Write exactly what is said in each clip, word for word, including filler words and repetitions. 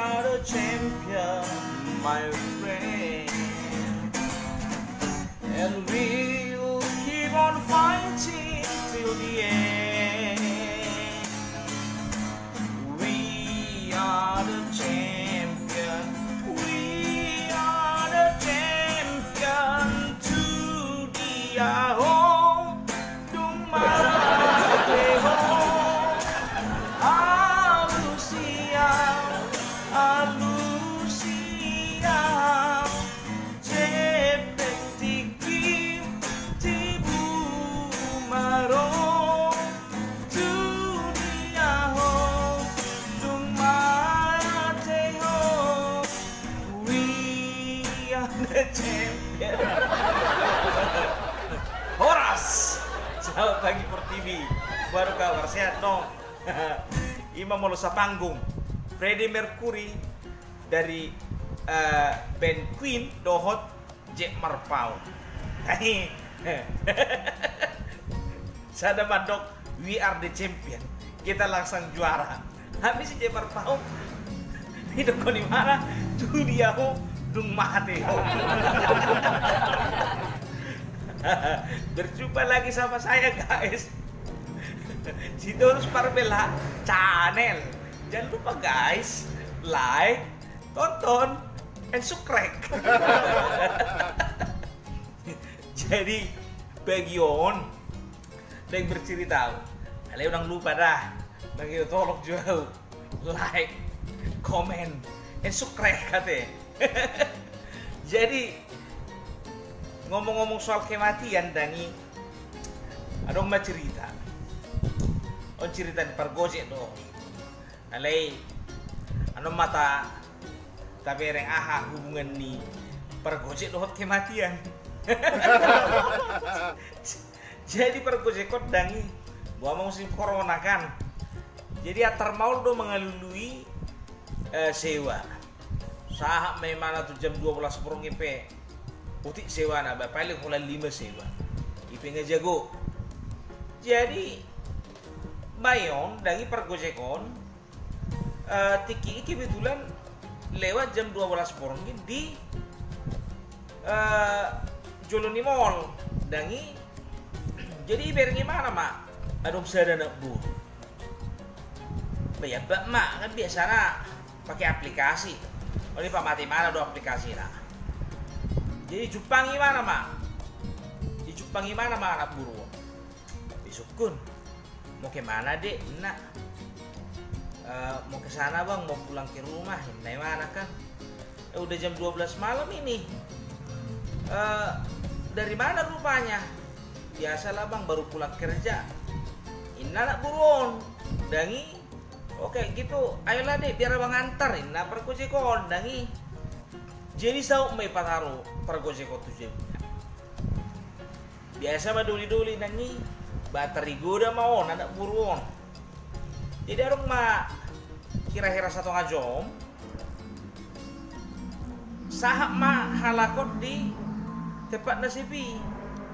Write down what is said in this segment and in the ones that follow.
are the champion, my friend. And we'll keep on fighting till the end. We are the champion. We are the champion. To the aho. Dung mate ho. Alusi au, alusi au. Jempek tingki, tibu ma ro. To the aho. Dung mate ho. We are the champion. Horas. Selamat pagi Pertiwi. Baru kabar sehat dong. Ima molo sapanggung Freddie Mercury dari, eh, band Queen dohot Jack Marpaung. Sada mandok, "We are the champion. Kita langsung juara." Habis si Jack Marpaung, didokkon imana, "To the aho, dung mate ho." Berjumpa lagi sama saya, guys. Sitorus Parbella Channel. Jangan lupa, guys, like, tonton, and subscribe. Jadi, bagi on, naeng bercerita au. Alai unang lupa da. Naeng tolong jo au. Like, comment, and subscribe ate. Jadi, ngomong-ngomong soal kematian, Dang i, adong ma cerita. On cerita ni pargojek do. Alai, adong ma ta, tabereng aha hubungan ni pargojek dohot kematian. Jadi pargojek on, Dang i, boha ma musim corona kan. Jadi antar maol do mangalului, eh, sewa. Sahat ma imana tu jam dua belas borngin pe, otik sewana, ba paling holan lima sewa. I pe nga jago. Jadi bae on, Dang i, pargojek on, eh, tingki i kebetulan lewat jam dua belas borngin di, eh, jolo ni maol, Dang i. Jadi ibereng imana ma, adong sada anak boru. Ba iabak ma, kan biasana pake aplikasi. On i pamate imana do aplikasina. Jadi jumpang imana ma. Dijumpang imana ma anak boru on. Disungkun. "Mau ke mana, Dek?" ninna. "Eh, mau ke sana, Bang, mau pulang ke rumah," ninna imana kan. "Eh, udah jam dua belas malam ini. Eh, dari mana rupanya?" "Biasalah, Bang, baru pulang kerja," ninna anak boru on. Dang i, "Oke, gitu, ayolah, Dek, biar Abang antar," ninna pargojek on, Dang i. Jadi saut ma i pataru pargojek on tu jabuna. Biasa ma doli-doli, Dang i, ba tarigoda ma on anak boru on. Jadi adong ma hira-hira satonga jom, sahat ma halak on di tempat na sepi,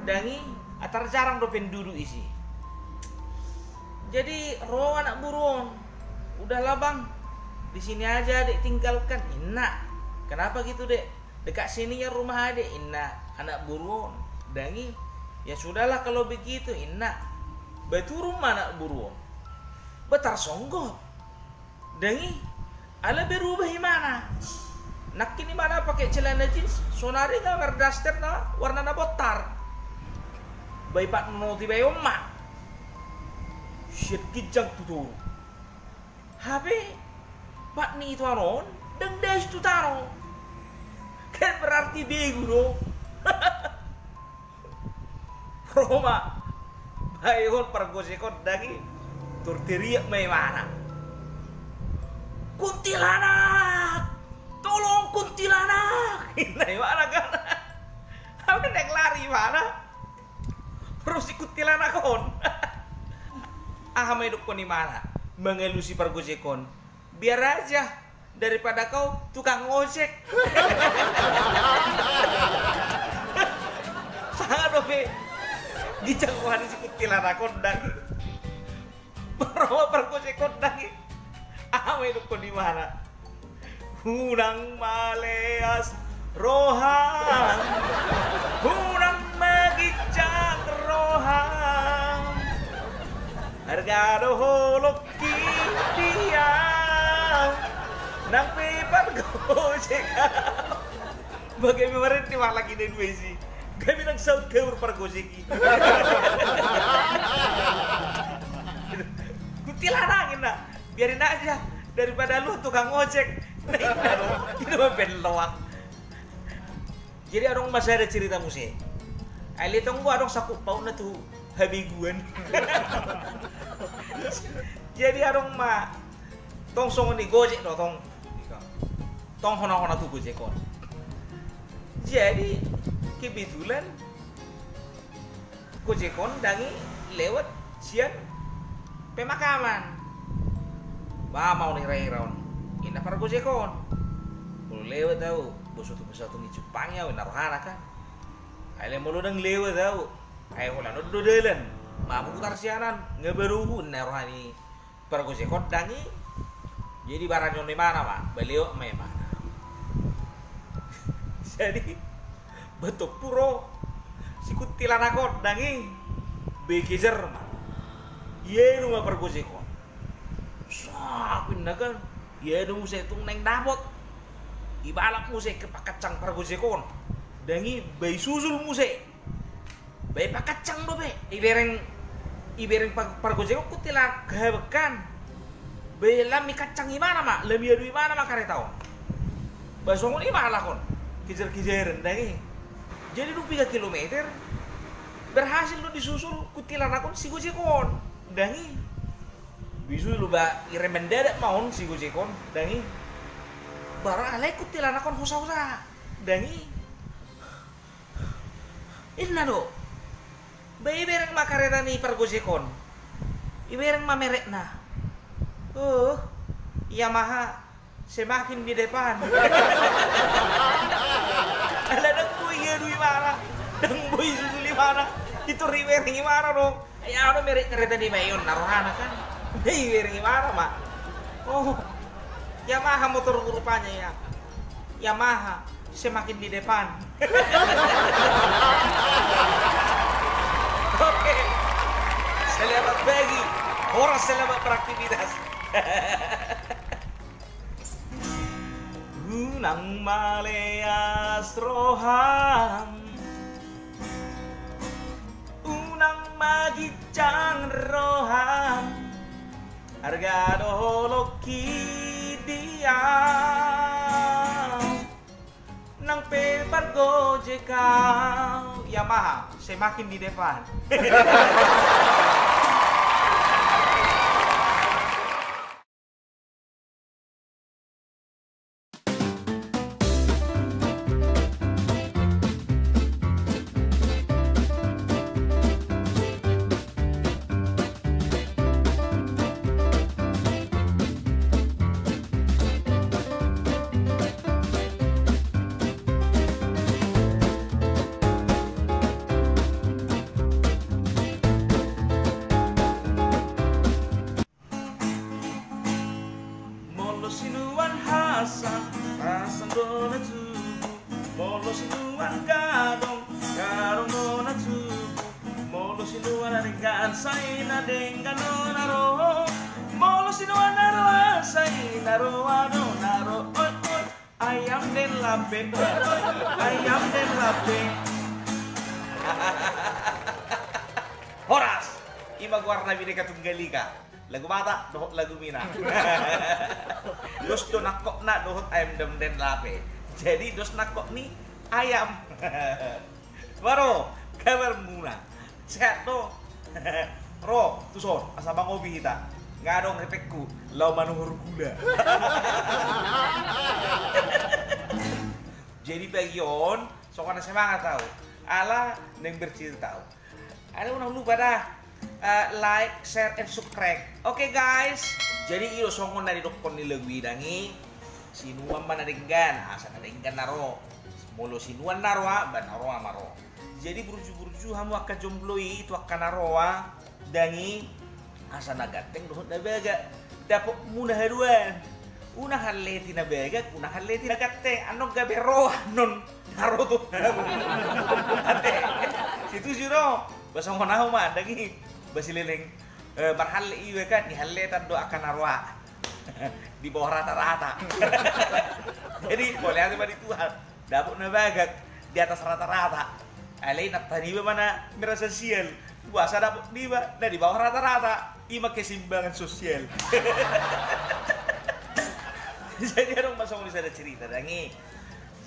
Dang i, antar jarang do penduduk isi. Jadi ro anak boru on. "Udahlah, Bang, di sini aja adek tinggalkan," ninna. "Kenapa gitu, Dek?" "Dekat sini ya rumah adek," ninna anak boru on, Dang i. "Ya sudahlah kalau begitu," ninna. Ba turun ma anak boru on. Ba tarsonggot, Dang i, ala berubah imana. Nangkin imana pake celana jeans, sonari nga mardaster na warna na bontar. Ba ipat noti bae on ma. Sian ginjang tu toru. Hape pat ni itoan on ndang dais tu tano. Kan berarti begu do. Ro ma bae on pargojek on, Dang i, tor teriak ma imana, "Kuntilanak! Tolong, kuntilanak!" ninna imana kan. Hape naeng lari imana. Ro si kuntilanak on. Aha ma didokkon imana mangalusi pargojek on? "Biar aja, daripada kau tukang ojek." Sanga dope ginjang roha ni si kuntilanak on, Dang i. Ro ma pargojek on, Dang i. Aha ma didokkon imana? Unang maleas roham, unang magincang roham. Arga do holong ki dia, nang pe pargojek au. Bagai memaret ni malaki dan wesi. Kami nang saut gaur pargojek i. Kuntilanak inna. Biarin aja, daripada lu tukang ojek. Nah, inna do, inna do mambaen loak. Jadi adong ma sada cerita muse. Ai letong do adong sangkut pautna tu habeguan. Jadi adong ma tong songon i gojek do tong. Tong hona-hona tu gojek on. Jadi kebetulan gojek on dang i lewat sian pemakaman. Ba maol hira-hira on, inna pargojek on. Molo lewat au, boso tu pesawat ni Jepang au, inna rohana kan. Ai le molo dang lewat au, ai holan on do dalan. Mamutar sian an, nga baru inna roha ni pargojek on dang i. Jadi barani on imana ma, ba lewat ma imana. Jadi ba tompu ro si kuntilanak on dang i, ba ikejar ma. Ianu ma pargojek on. Sap inna kan, ianu muse tung naeng dapot. Ibalap muse ke pakancang pargojek on. Dang i ba isusul muse. Ba ipakancang dope, ibereng, ibereng par-, pargojek on kuntilanak habakan. Ba lam ikancang imana ma, lam iadu imana ma kareta on. Ba songon i ma halak on, kejar-kejaran dang i. Jadi dung piga kilometer, berhasil do disusul kuntilanak on si gojek on dang i. Ba isusul ba irem mendadak ma on si gojek on dang i. Bara alai kuntilanak on hosa-hosa dang i. Inna do. Ba ibereng ma kareta ni pargojek on. Ibereng ma merekna. Oh, Yamaha, semakin di depan. Ala dang boi iadu imana, dang boi isusul imana. Itor ibereng imana do. Ai aha do merek kareta ni ma i on, inna rohana kan. Ba ibereng imana ma. Oh, Yamaha motor rupanya ya. Yamaha, semakin di depan. Oke. Selamat pagi. Horas, selamat beraktivitas. Unang maleas roham, unang magincang roham. Arga do holong ki dia, nang pe pargojek au. Yamaha, semakin di depan. Molo sinuan hasang, hasang do na tubu. Molo sinuan gadong, gadong do na tubu. Molo sinuan na denggan, sai na denggan do na ro. Molo sinuan na roa, sai na roa do na ro. Oi, oi. Ayam delape, oi, oi. Ayam delape. Horas! Ima goarna Bhinneka Tunggal Ika. Lagu Batak dohot lagu Minang. Dos do nangkokna dohot ayam delape. Jadi dos nangkok ni ayam. Bro, kabar muna? Sehat do? Ro tuson, asa mangopi hita. Nga adong hepengku, laho manuhor gula. Jadi pagi on, songon na semangat au. Ala naeng bercerita au. Alai unang lupa da, eh, like, share, and subscribe. Oke, guys. Jadi i do songon na nidokkon ni lagu i dang i. Sinuan ma na denggan, asa na denggan na ro. Molo sinuan na roa, ba na roa ma ro. Jadi burju-burju hamu angka jomblo i tu angka na roa dang i. Asa na ganteng dohot na baga dapotmuna haduan. Unang halleti na bagak, unang halleti na ganteng, annon gabe ro annon na ro tu. Ate, situju do. Ba songon ahu ma, dang i, ba sileleng, eh, marhalle iba kan, dihalletan do angka na roa. Di bawah rata-rata. Jadi, mauliate ma di Tuhan. Dapot na bagak di atas rata-rata. Alai nanta niba ma na merasa sial. Boasa dapot niba na di bawah rata-rata. I ma keseimbangan sosial. Jadi adong ma songon i sada cerita, dang i.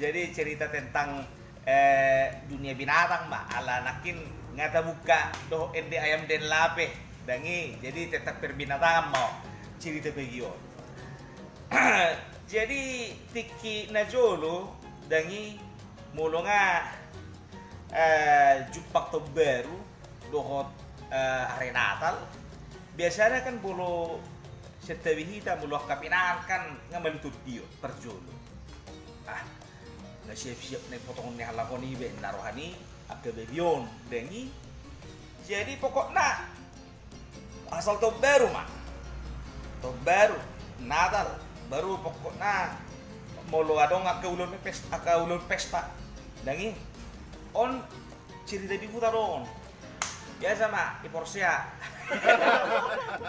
Jadi cerita tentang, eh, dunia binatang ma. Ala nangkin nga tabuka dohot ende ayam denlape, dang i. Jadi tetap perbinatangan ma cerita bagian on. Jadi tingki na jolo, dang i, molo nga, eh, jumpang taon baru dohot, eh, ari Natal, biasana kan molo sian tabi hita, molo angka pinangan kan nga malu tondion parjolo. Ah, nga siap-siap na i potongon ni halak on iba, na roha ni angka babi on, dang i. Jadi pokokna asal taon baru ma. Taon baru, Natal, baru pokokna molo adong angka ulaon pes-, angka ulaon pesta, dang i. On cerita di huta do on. Biasa ma di Porsea.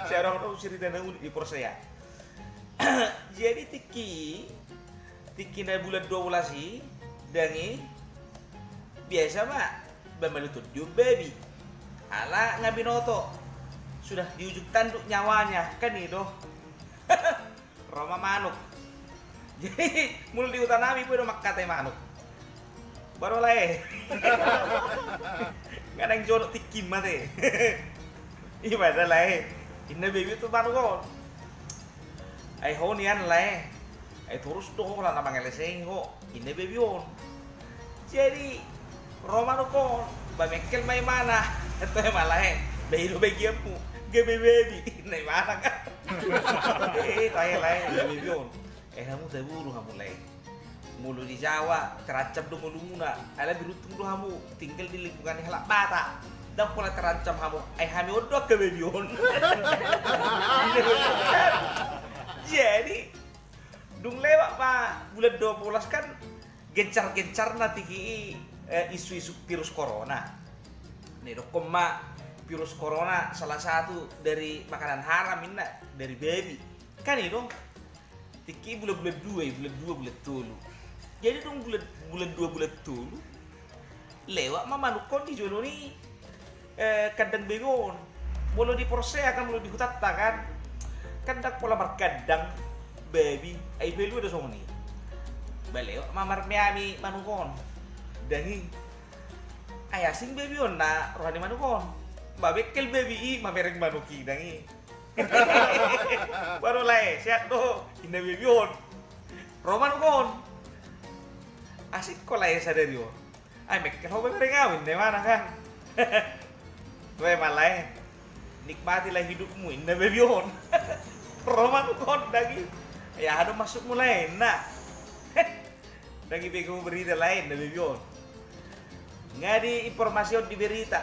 Sai adong do cerita na unik di Porsea. Jadi tingki, tingki na bulan dua belas i, dang i, biasa ma ba malu tondion babi. Ala nga binoto, sudah di ujung tanduk nyawanya, kan i do. Ro ma manuk. Jadi molo di huta nami boi do mangkatai manuk. Baru lae. Nga naeng jonok tingkim ate. Iba da lae. Inna babi tu manuk on. Ai ho nian lae. Ai torus do ho, holan na mangelesengi ho, inna babi on. Jadi ro manuk on, ba mengkel ma imana. Toe ma lae, ba i do bagianmu, gabe babi, inna imana kan. Eh, tahe lae, inna babi on. Eh, hamu taboru hamu lae. Molo di Jawa terancam do ngolumuna, ala beruntung do hamu tinggal di lingkungan ni halak Batak. Ndang pola terancam hamu, ai hami on do angka babi on. Jadi dung lewat ma bulan dua belas kan gencar-gencarna tingki i, eh, isu-isu virus corona. Nah, didokkon ma virus corona salah satu dari makanan haram inna, dari babi. Kan i do. Tingki bulan-bulan dua i, bulan dua, bulan tolu. Jadi dung bulan, bulan dua, bulan tolu, lewat ma manuk on di jolo ni, eh, kandang babi on. Molo di Porsea kan, molo di hutanta kan, kan ndang pola markandang babi, ai palua do songon i. Ba lewat ma marmeami manuk on. Dang i. Ai asing babi on na roha ni manuk on. Ba mengkel babi i, mamereng manuk i, dang i. Baru lae, sehat do, inna babi on. Ro manuk on. Asing ho lae sadari on. Ai mengkel ho mamereng au, inna imana kan. Toe ma lae. Nikmatilah hidupmu, inna babi on. Ro manuk on, dang i. Ai aha do maksudmu lae, inna. Ndang i bege ho berita lae, inna babi on. Nga diinformasi on di berita.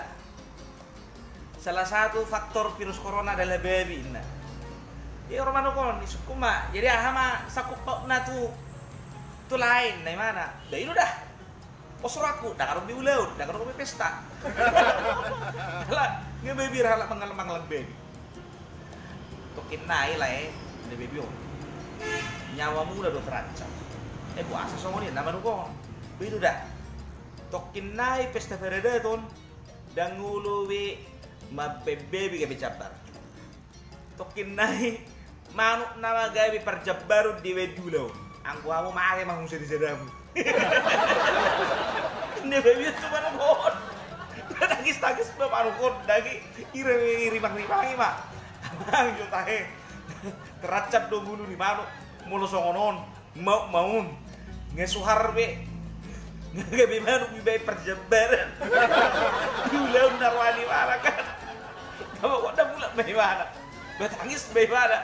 Salah satu faktor virus corona adalah babi, inna. Ia ro manuk on, isungkun ma. Jadi aha ma sangkut pautna tu, tu lae, inna imana. Ba i do da. Pos rohangku, ndang adong be ulaon, ndang adong be pesta. Ala nga babi ra halak mangalang-alang babi. Tongkin nai lae, inna babi on. Nyawamuna do terancam. Eh, boasa songon i, inna manuk on. Ba i do da. Tongkin nai pesta paradaton, ndang olo be mambaen babi gabe jambar. Tongkin nai manuk nama gabe parjambaron dibaen di ulaon. Anggo hamu mate ma hamu sada-sadamu. Inna babi on tu manuk on. Tangis-tangis ma manuk on, dang i. Iri, iri, rimang-rimangi ma. Amang jo tahe. Terancam do ngolu ni manuk molo songon on. Mau, maun. Nga suhar be. Nga gabe manuk dibaen parjambaran. Di ulaon na roa ni imana kan. Tama kok da mulak ma imana. Ba tangis ma imana.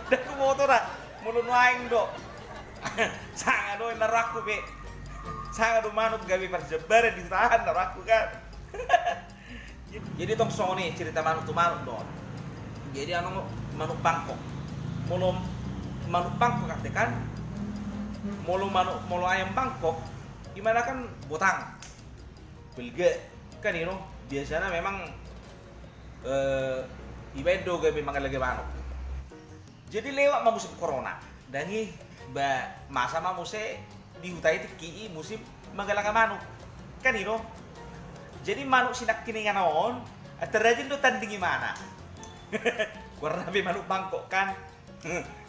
Ndang huboto da. Molo nuaeng do. Sanga do na rohangku be. Sanga do manuk gabe parjambaran di hutahan na rohangku kan. Jadi tong songon i cerita manuk tu manuk do. Jadi anu, manuk bangkok. Molo manuk bangkok ate kan, molo manuk, molo ayam bangkok, imana kan botang, balga, kan i do. Biasana memang, eh, ibaen do gabe mangalaga manuk. Jadi lewat ma musim corona, dang i, ba masa ma muse di huta i tingki i musim mangalaga manuk, kan i do. Jadi manuk si nangkiningan on, eh, tarrajin do tanding imana. Goarna be manuk bangkok kan.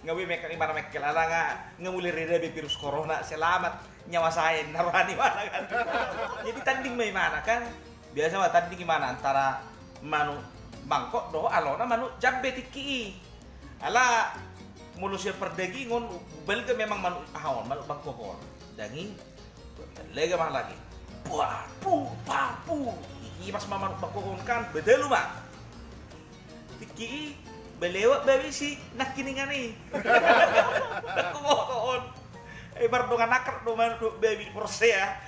Nga boi mengkel imana, mengkel ala nga, nga mulai reda be virus corona, selamat, nyawa saya na roha ni imana kan. Jadi tanding ma imana kan. Biasa ma tanding imana antara manuk bangkok dohot alona manuk jambe tingki i. Ala molo sian pardagingon, balga memang manuk aha on, manuk bangkok on. Dang i, balga ma lagi. Papu, papu. Ikipas ma manuk bangkok on kan, batalu ma. Tingki i, ba lewat babi si nangkiningan i. Nangkiningan on. Eh, mardongan akrab do manuk dohot babi di Porsea.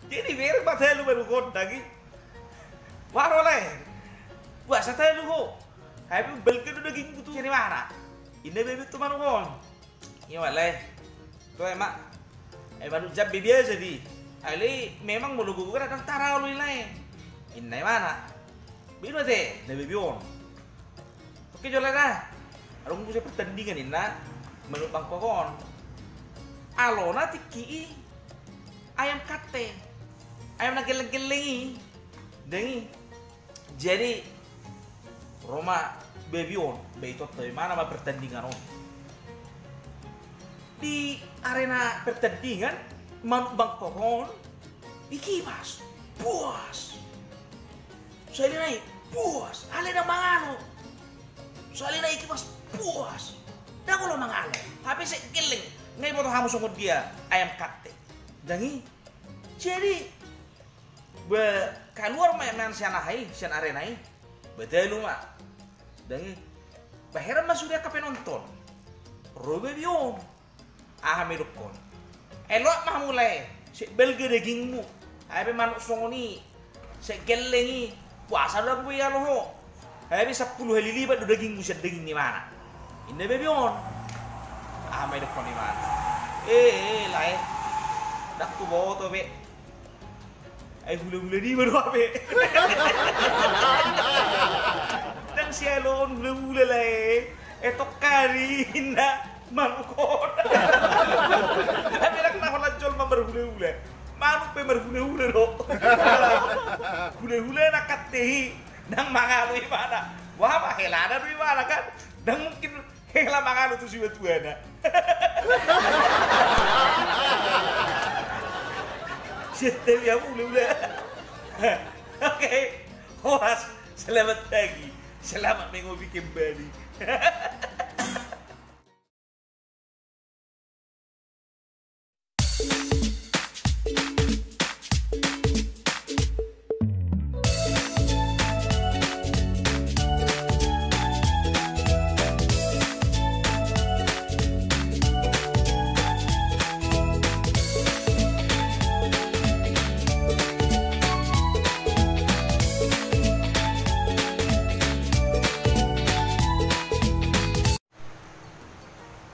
Jadi bereng batalu manuk on, dang i. Waro lae. Boasa talu ho? Hape balga do dagingku tu sian imana, inna babi tu manuk on. Ima lae. Toe ma. Eh, manuk jambe biasa di. Alai memang molo gogo kan ndang taralo i lae, inna imana. Baen ma ate, inna babi on. Oke, jolo da. Adong muse pertandingan, inna manuk bangkok on. Alona tingki i ayam katte. Ayam na gelleng-gelleng i. Dang i. Jadi ro ma babi on, ba itonton imana ma pertandingan on. Di arena pertandingan, manuk bangkok on ikipas, buas. Sahali nai, buas, alai ndang mangalo. Sahali nai ikipas, buas, ndang olo mangalo. Hape sai gelleng, nga iboto hamu songon dia ayam katte. Dang i. Jadi ba kaluar ma imana sian aha i, sian arena i. Batalu ma. Dang i. Ba heran ma sude angka penonton. Ro babi on. Aha ma idokkon? Elok ma hamu lae, sai balga dagingmu. Hape manuk songon i, sai gelleng i, boasa do ndang boi alo ho? Hape sampulu hali lipat do dagingmu sian daging ni imana, inna babi on. Aha ma idokkon imana? Eh, eh, lae, ndang huboto be. Ai hula-hula niba do hape. Ndang sialoon hula-hula lae. Eh, tongkari, inna manuk on. Tapi ndang na holan jolma marhula-hula, manuk pe marhula-hula do. Hula-hula na katte i, ndang mangalo imana. Boha ma, helana do imana kan. Ndang mungkin hela mangalo tu sibatuana. Sian tabi hamu hula-hula. Oke, horas, selamat pagi, selamat mengopi kembali.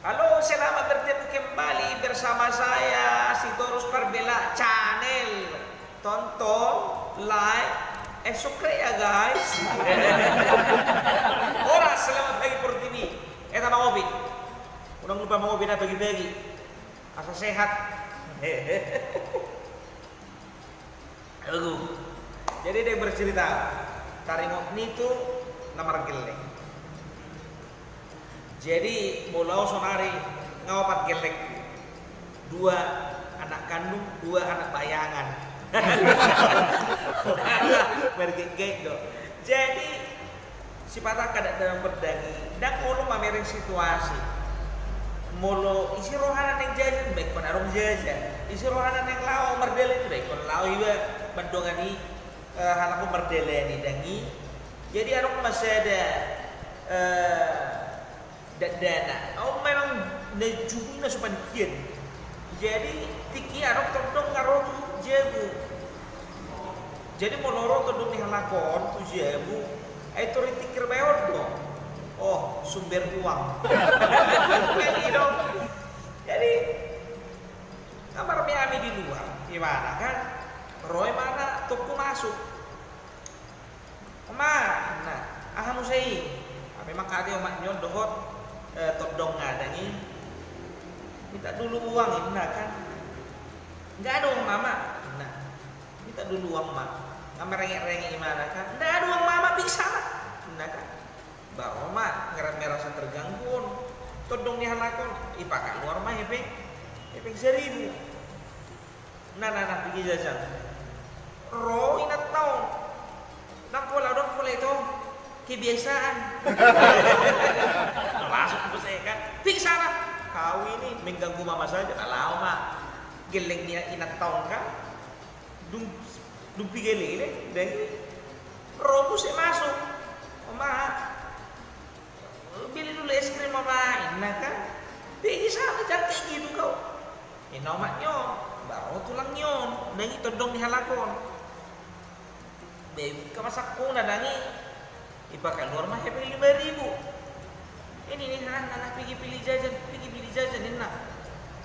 Halo, selamat bertemu kembali bersama saya, Sitorus Parbela Channel. Tonton, like, eh, subscribe ya, guys. Horas, selamat pagi, Pertiwi. Eh, tamba ngopi. Unang lupa mangopi, na bagi-bagi. Asa sehat. Aduh. Jadi dia bercerita, taringot ni tu na margelleng. Jadi molo au sonari nga opat gellengku. Dua anak kandung, dua anak bayangan. Margelleng do. Jadi sipata angka dakdanak pardaging, ndang olo mamereng situasi. Molo ise rohana naeng jaja, baen hon adong jaja. Ise rohana naeng laho mardalan, baen hon laho iba mandongani, eh, halak on mardalan i, dang i. Jadi adong ma sada, eh, dakdanak on memang na juguna so panitia. Jadi tingki i adong tondong nga ro tu jabu. Jadi molo ro tondong ni halak on tu jabu, ai tor ditingkir bae on do. Oh, sumber uang. Jadi, kan marmeami di luar, imana kan, ro imana tongku masuk. Oma, ninna, aha muse i? Hape mangkatai omak ni on dohot, eh, tondongna, dang i. Minta dulu uang, ninna kan. Nggak ada uang mama, ninna. Minta dulu uang ma. Nga merengek-rengek imana kan. Nggak ada uang mama, pingsan ma, ninna kan. Baru ma, ngerasa merasa terganggu on. Tondong ni halak on, ipakaluar ma hepeng, hepeng saribu. Nah, nah, nah, pigi jajan. Ro inanta on. Ndang pola, ndang pola ito. Kebiasaan. Masuk muse kan. Pingsan ma. Kau ini mengganggu mama saja, nah, laho ma. Gelleng ni inanta on kan. Dung, dung piga lele, dang i. Ro muse masuk. Oma, beli dulu es krim, Oma, ninna kan. Pingsan ma, jangan kayak gitu kau. Ninna omak ni on, baru tulang ni on, dang i, tondong ni halak on. Be, buka ma sakuna, dang i. Ipakaluar ma hepeng lima ribu. Ini nih, nah, nah, nah, pigi beli jajan, pigi beli jajan, ninna.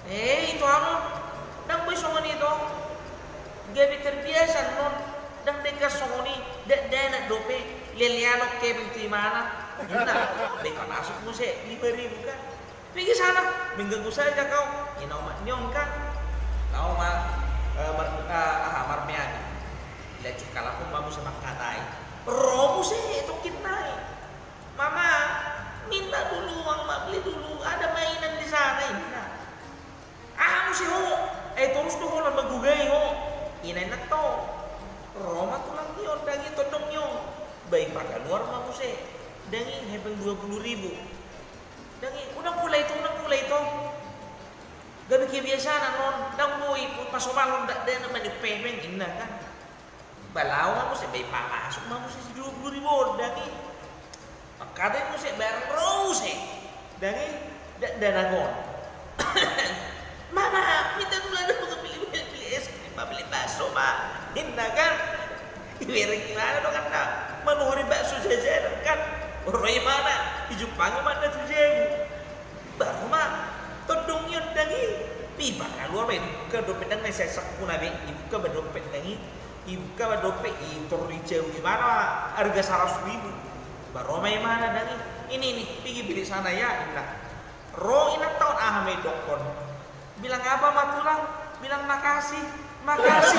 Eh, ito anu, ndang boi songon i ito. Gabe terbiasa annon, ndang denggan songon i, dakdanak dope, lelean on hepeng tu imana. Ninna, be, pamasuk muse lima ribu kan. Pingsan ma, mengganggu saja kau, ninna omak ni on kan. Laho ma, eh, mar-, eh, aha, marmeami. Lanjut halak on ma muse mangkatai. Ro muse tongkin nai. Mama, minta dulu uang ma, beli dulu, ada mainan di sana, ninna. Aha muse ho? Eh, torus do ho lam manggugai ho, ninna inanta on. Ro ma tulang ni on, dang i, tondong ni on. Ba ipakaluar ma muse, dang i, hepeng dua puluh ribu. Dang i, ndang pola ito, ndang pola ito. Gabe kebiasaan annon, ndang boi pasomalhon dakdanak maniop hepeng, ninna kan. Ba laho ma muse, ba ipamasuk ma muse si dua puluh ribu on, dang i. Mangkatai muse, barang ro muse, dang i, dakdanak on. Mama, minta dulu ada mau beli, beli es krim, mau beli bakso, Ma, ninna kan. Ibereng imana donganna manuhori bakso jajanan kan. Ro imana, dijumpangi ma ninna tu jabu. Baru ma tondong ni on, dang i. Ipakaluar ma, ibuka dompet, ndang na sai sakuna be, ibuka ma dompet, dang i. Ibuka ma dompet, itor di jabu imana arga saratus ribu. Baru ma imana, dang i. Ini, ini, pigi beli sana ya, ninna. Ro inanta on, aha ma idokkon? Bilang apa ma tulang? Bilang makasih. Makasih.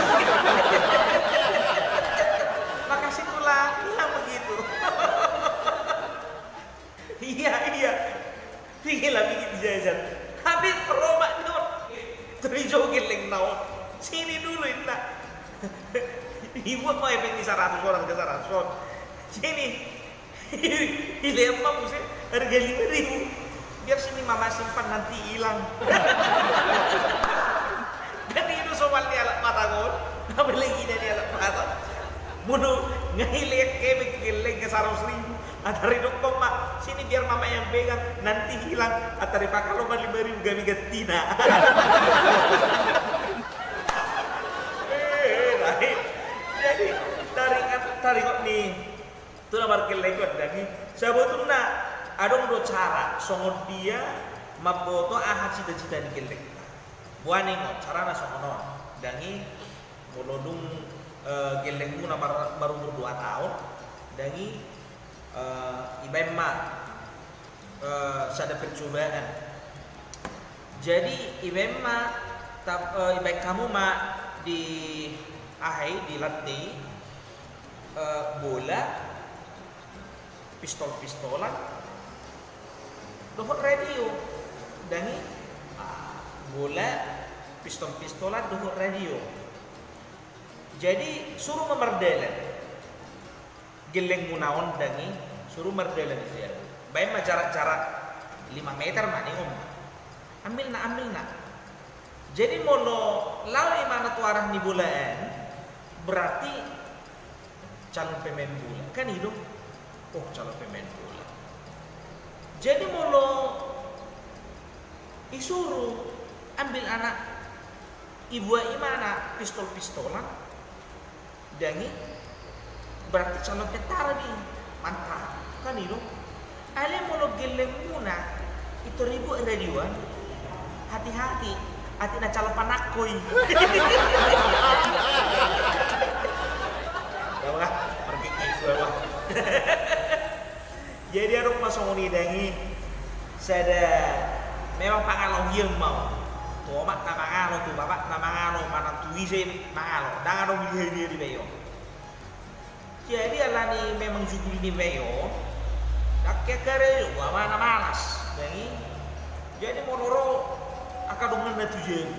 Makasih tulang, bilang begitu. Iya, iya. Pigi la, pigi jajan. Hape ro ma ni on, tor dijou gellengna on. Sini dulu, ninna. Ibuat ma hepeng ni saratus on, arga saratus on. Sini. Ilean ma muse arga lima ribu. Biar sini Mama simpan, nanti hilang. Kan i do somal ni halak Batak on. Apalagi na ni halak Batak. Molo nga ilean hepeng gelleng saratus ribu, antar idokkon ma, sini biar Mama yang pegang, nanti hilang. Antar ipakalo ma lima ribu gabe gantina. Eh, baik. Jadi, taringot, taringot ni tu na margelleng on, dang i. Sabotulna adong do cara songon dia mamboto aha cita-cita ni gelleng. Boaning on, carana songon on, dang i. Molo dung, eh, gellengmuna mar-, marumur dua taon, dang i, eh, ibaen ma, eh, sada percobaan. Jadi, ibaen ma, tap-, eh, ibaen hamu ma di, aha i, di lante i, eh, bola, pistol-pistolan, dohot radio. Dang i, ah, bola, pistol-pistolan, dohot radio. Jadi, suru ma mardalan. Gellengmuna on, dang i, suru mardalan di jabu. Baen ma jarak-jarak lima meter ma, ningon ma. Ambilna, ambilna. Jadi molo laho imana tu arah ni bola an, berarti calon pemain bola. Kan i do? Oh, calon pemain bola. Jadi molo isuru ambil anak, ibuat imana pistol-pistolan, dang i, berarti calon tentara do i. Mantap. Kan i do? Ale molo gellengmuna, ito ribu radioan, hati-hati, atik na calon panangko i. Bawa, pergi ke gua, wah. Jadi adong ma songon i dang i, sada memang pangalo hian ma on. Tu omak na mangalo, tu bapak na mangalo, manang tu ise mangalo, dang adong liha-liha di bayo. Jadi alani memang jugul ni bayo, dang ke kare, wah mana malas, dang i. Jadi molo ro angka donganna tu jabu.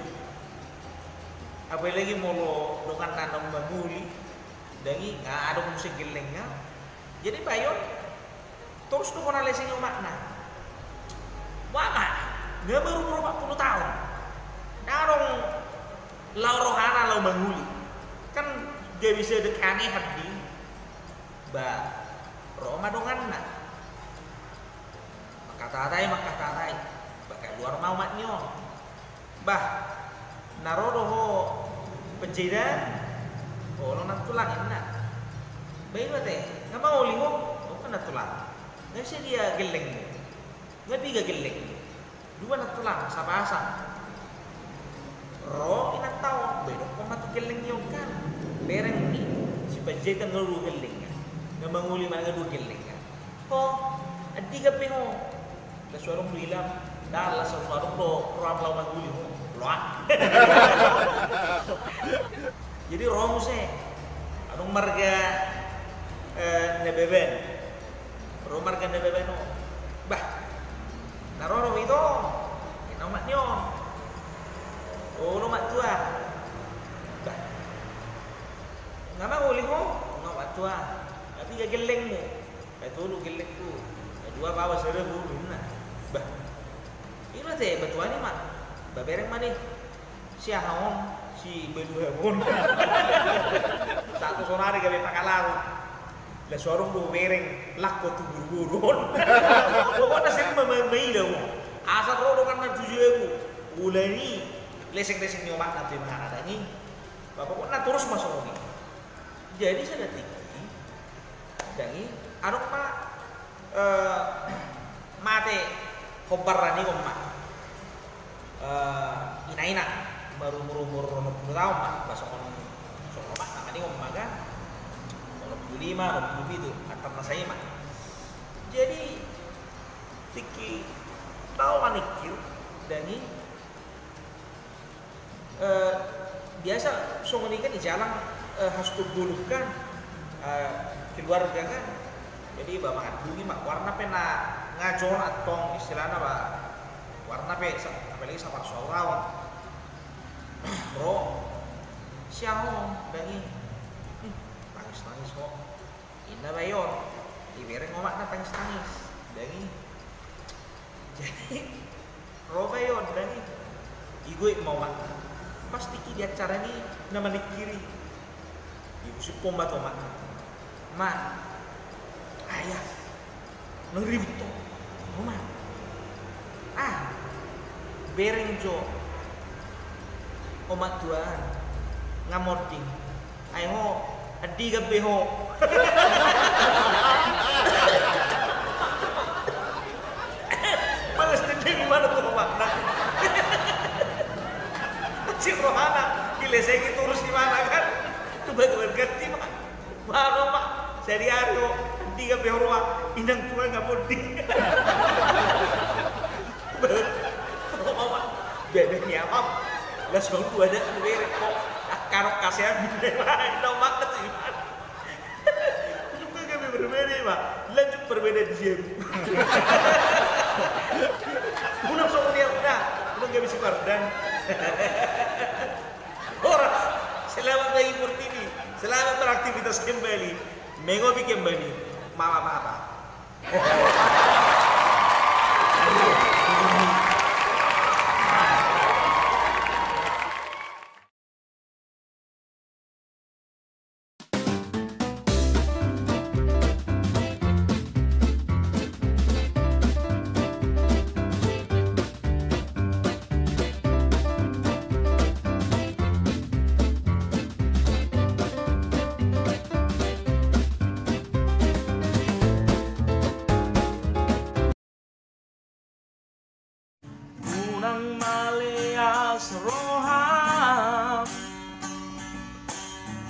Apalagi molo donganna na manguli, dang i, nga adong muse gellengna. Jadi bayo, torus do hona lese ni omakna. Wah, nga marumur opat pulu taon. Dang adong lao rohana lao manguli. Kan gabe sada keanehan di. Ba, ro ma donganna. Mangkatatai, mangkatatai. Ba, kaluar ma omak ni on. Bah, na ro do ho panjaitan, olo nantulang inna. Ba i do ate, nga mangoli ho, olo nantulang. Nga ise dia gellengmu? Nga piga gellengmu? Dua nantulang, sapasang. Ro inanta on, ba idokkon ma tu gelleng ni on kan. Bereng ni, si panjaitan nga dua gelleng. Nga mangoli manang nga dua gelleng. Ho, andigan pe ho. Las suarung do ilam. Dang las suarung do roham lao manguli ho. Loak. Jadi ro muse. Adong marga, eh, Nababan. Ro marga Nababan ho. Bah. Na ro do ito. Inna omak ni on. Olo omak tua. Bah. Nga mangoli ho. Nga omak tua. Nga piga gellengmu? Nga tolu gellengku. Nga dua baoa, sada boru inna. Bah. I do ate, ba tuani ma. Ba bereng ma ni. Si aha on, si Baduhabon. Sahat tu sonari gabe pangalaho. Las suarung do bereng, langkon tu boruboru on. Pokokna sering ma, ma, maila ho. Asa ro donganna tu jabu. Ulani. Lesengleseng ni omakna tu imana dang i. Ba pokokna torus ma songon i. Jadi sada tingki, dang i, adong ma, eh, mate hombar na ningon ma. Eh, ina-ina, marumur-umur onom pulu taon ma, ba songon, songon omakna ma ningon ma kan. Onom pulu lima, onom pulu pitu, antar na sai ma. Jadi, tingki, tau maningkir, dang i, Eh, biasa songon i kan di jalang, eh, hasuhuton bolon kan, eh, keluarga kan. Jadi ba mangandungi ma, goarna pe na nga jolo antong istilahna ba, goarna pe sa-, apalagi saparsaoran. Ro, siaho, dang i. Hmm, tangis-tangis ho. Inna bayo on, dibereng omakna tangis-tangis. Dang i. Jadi, ro bayo on, dang i. Digoit ma omakna. Pas tingki di acara ni na maningkir i. Diusik ma tu omakna. Ma, ayah, unang ribut ho. Omak. Ah, bereng jo. Omak tua, nga monding. Ai ho, andigan be ho. Balas dendam imana tu omakna. Sip rohana, dilesengi torus imana kan. Tu bagoan ganti ma. Baru ma, sehari-hari ho, andigan be ho roha, inang tua nga monding. Bebe ni amam. Las songon dua adat tu bereng ho. Angka adong kasean bine ma, inna omakna tu imana. Unang gabe berbeda ma. Lanjut berbeda di sini. Unang songon i, unang. Unang gabe si Pardan. Horas. Selamat bagi Portibi. Selamat beraktivitas kembali. Mengopi kembali. Mama, papa.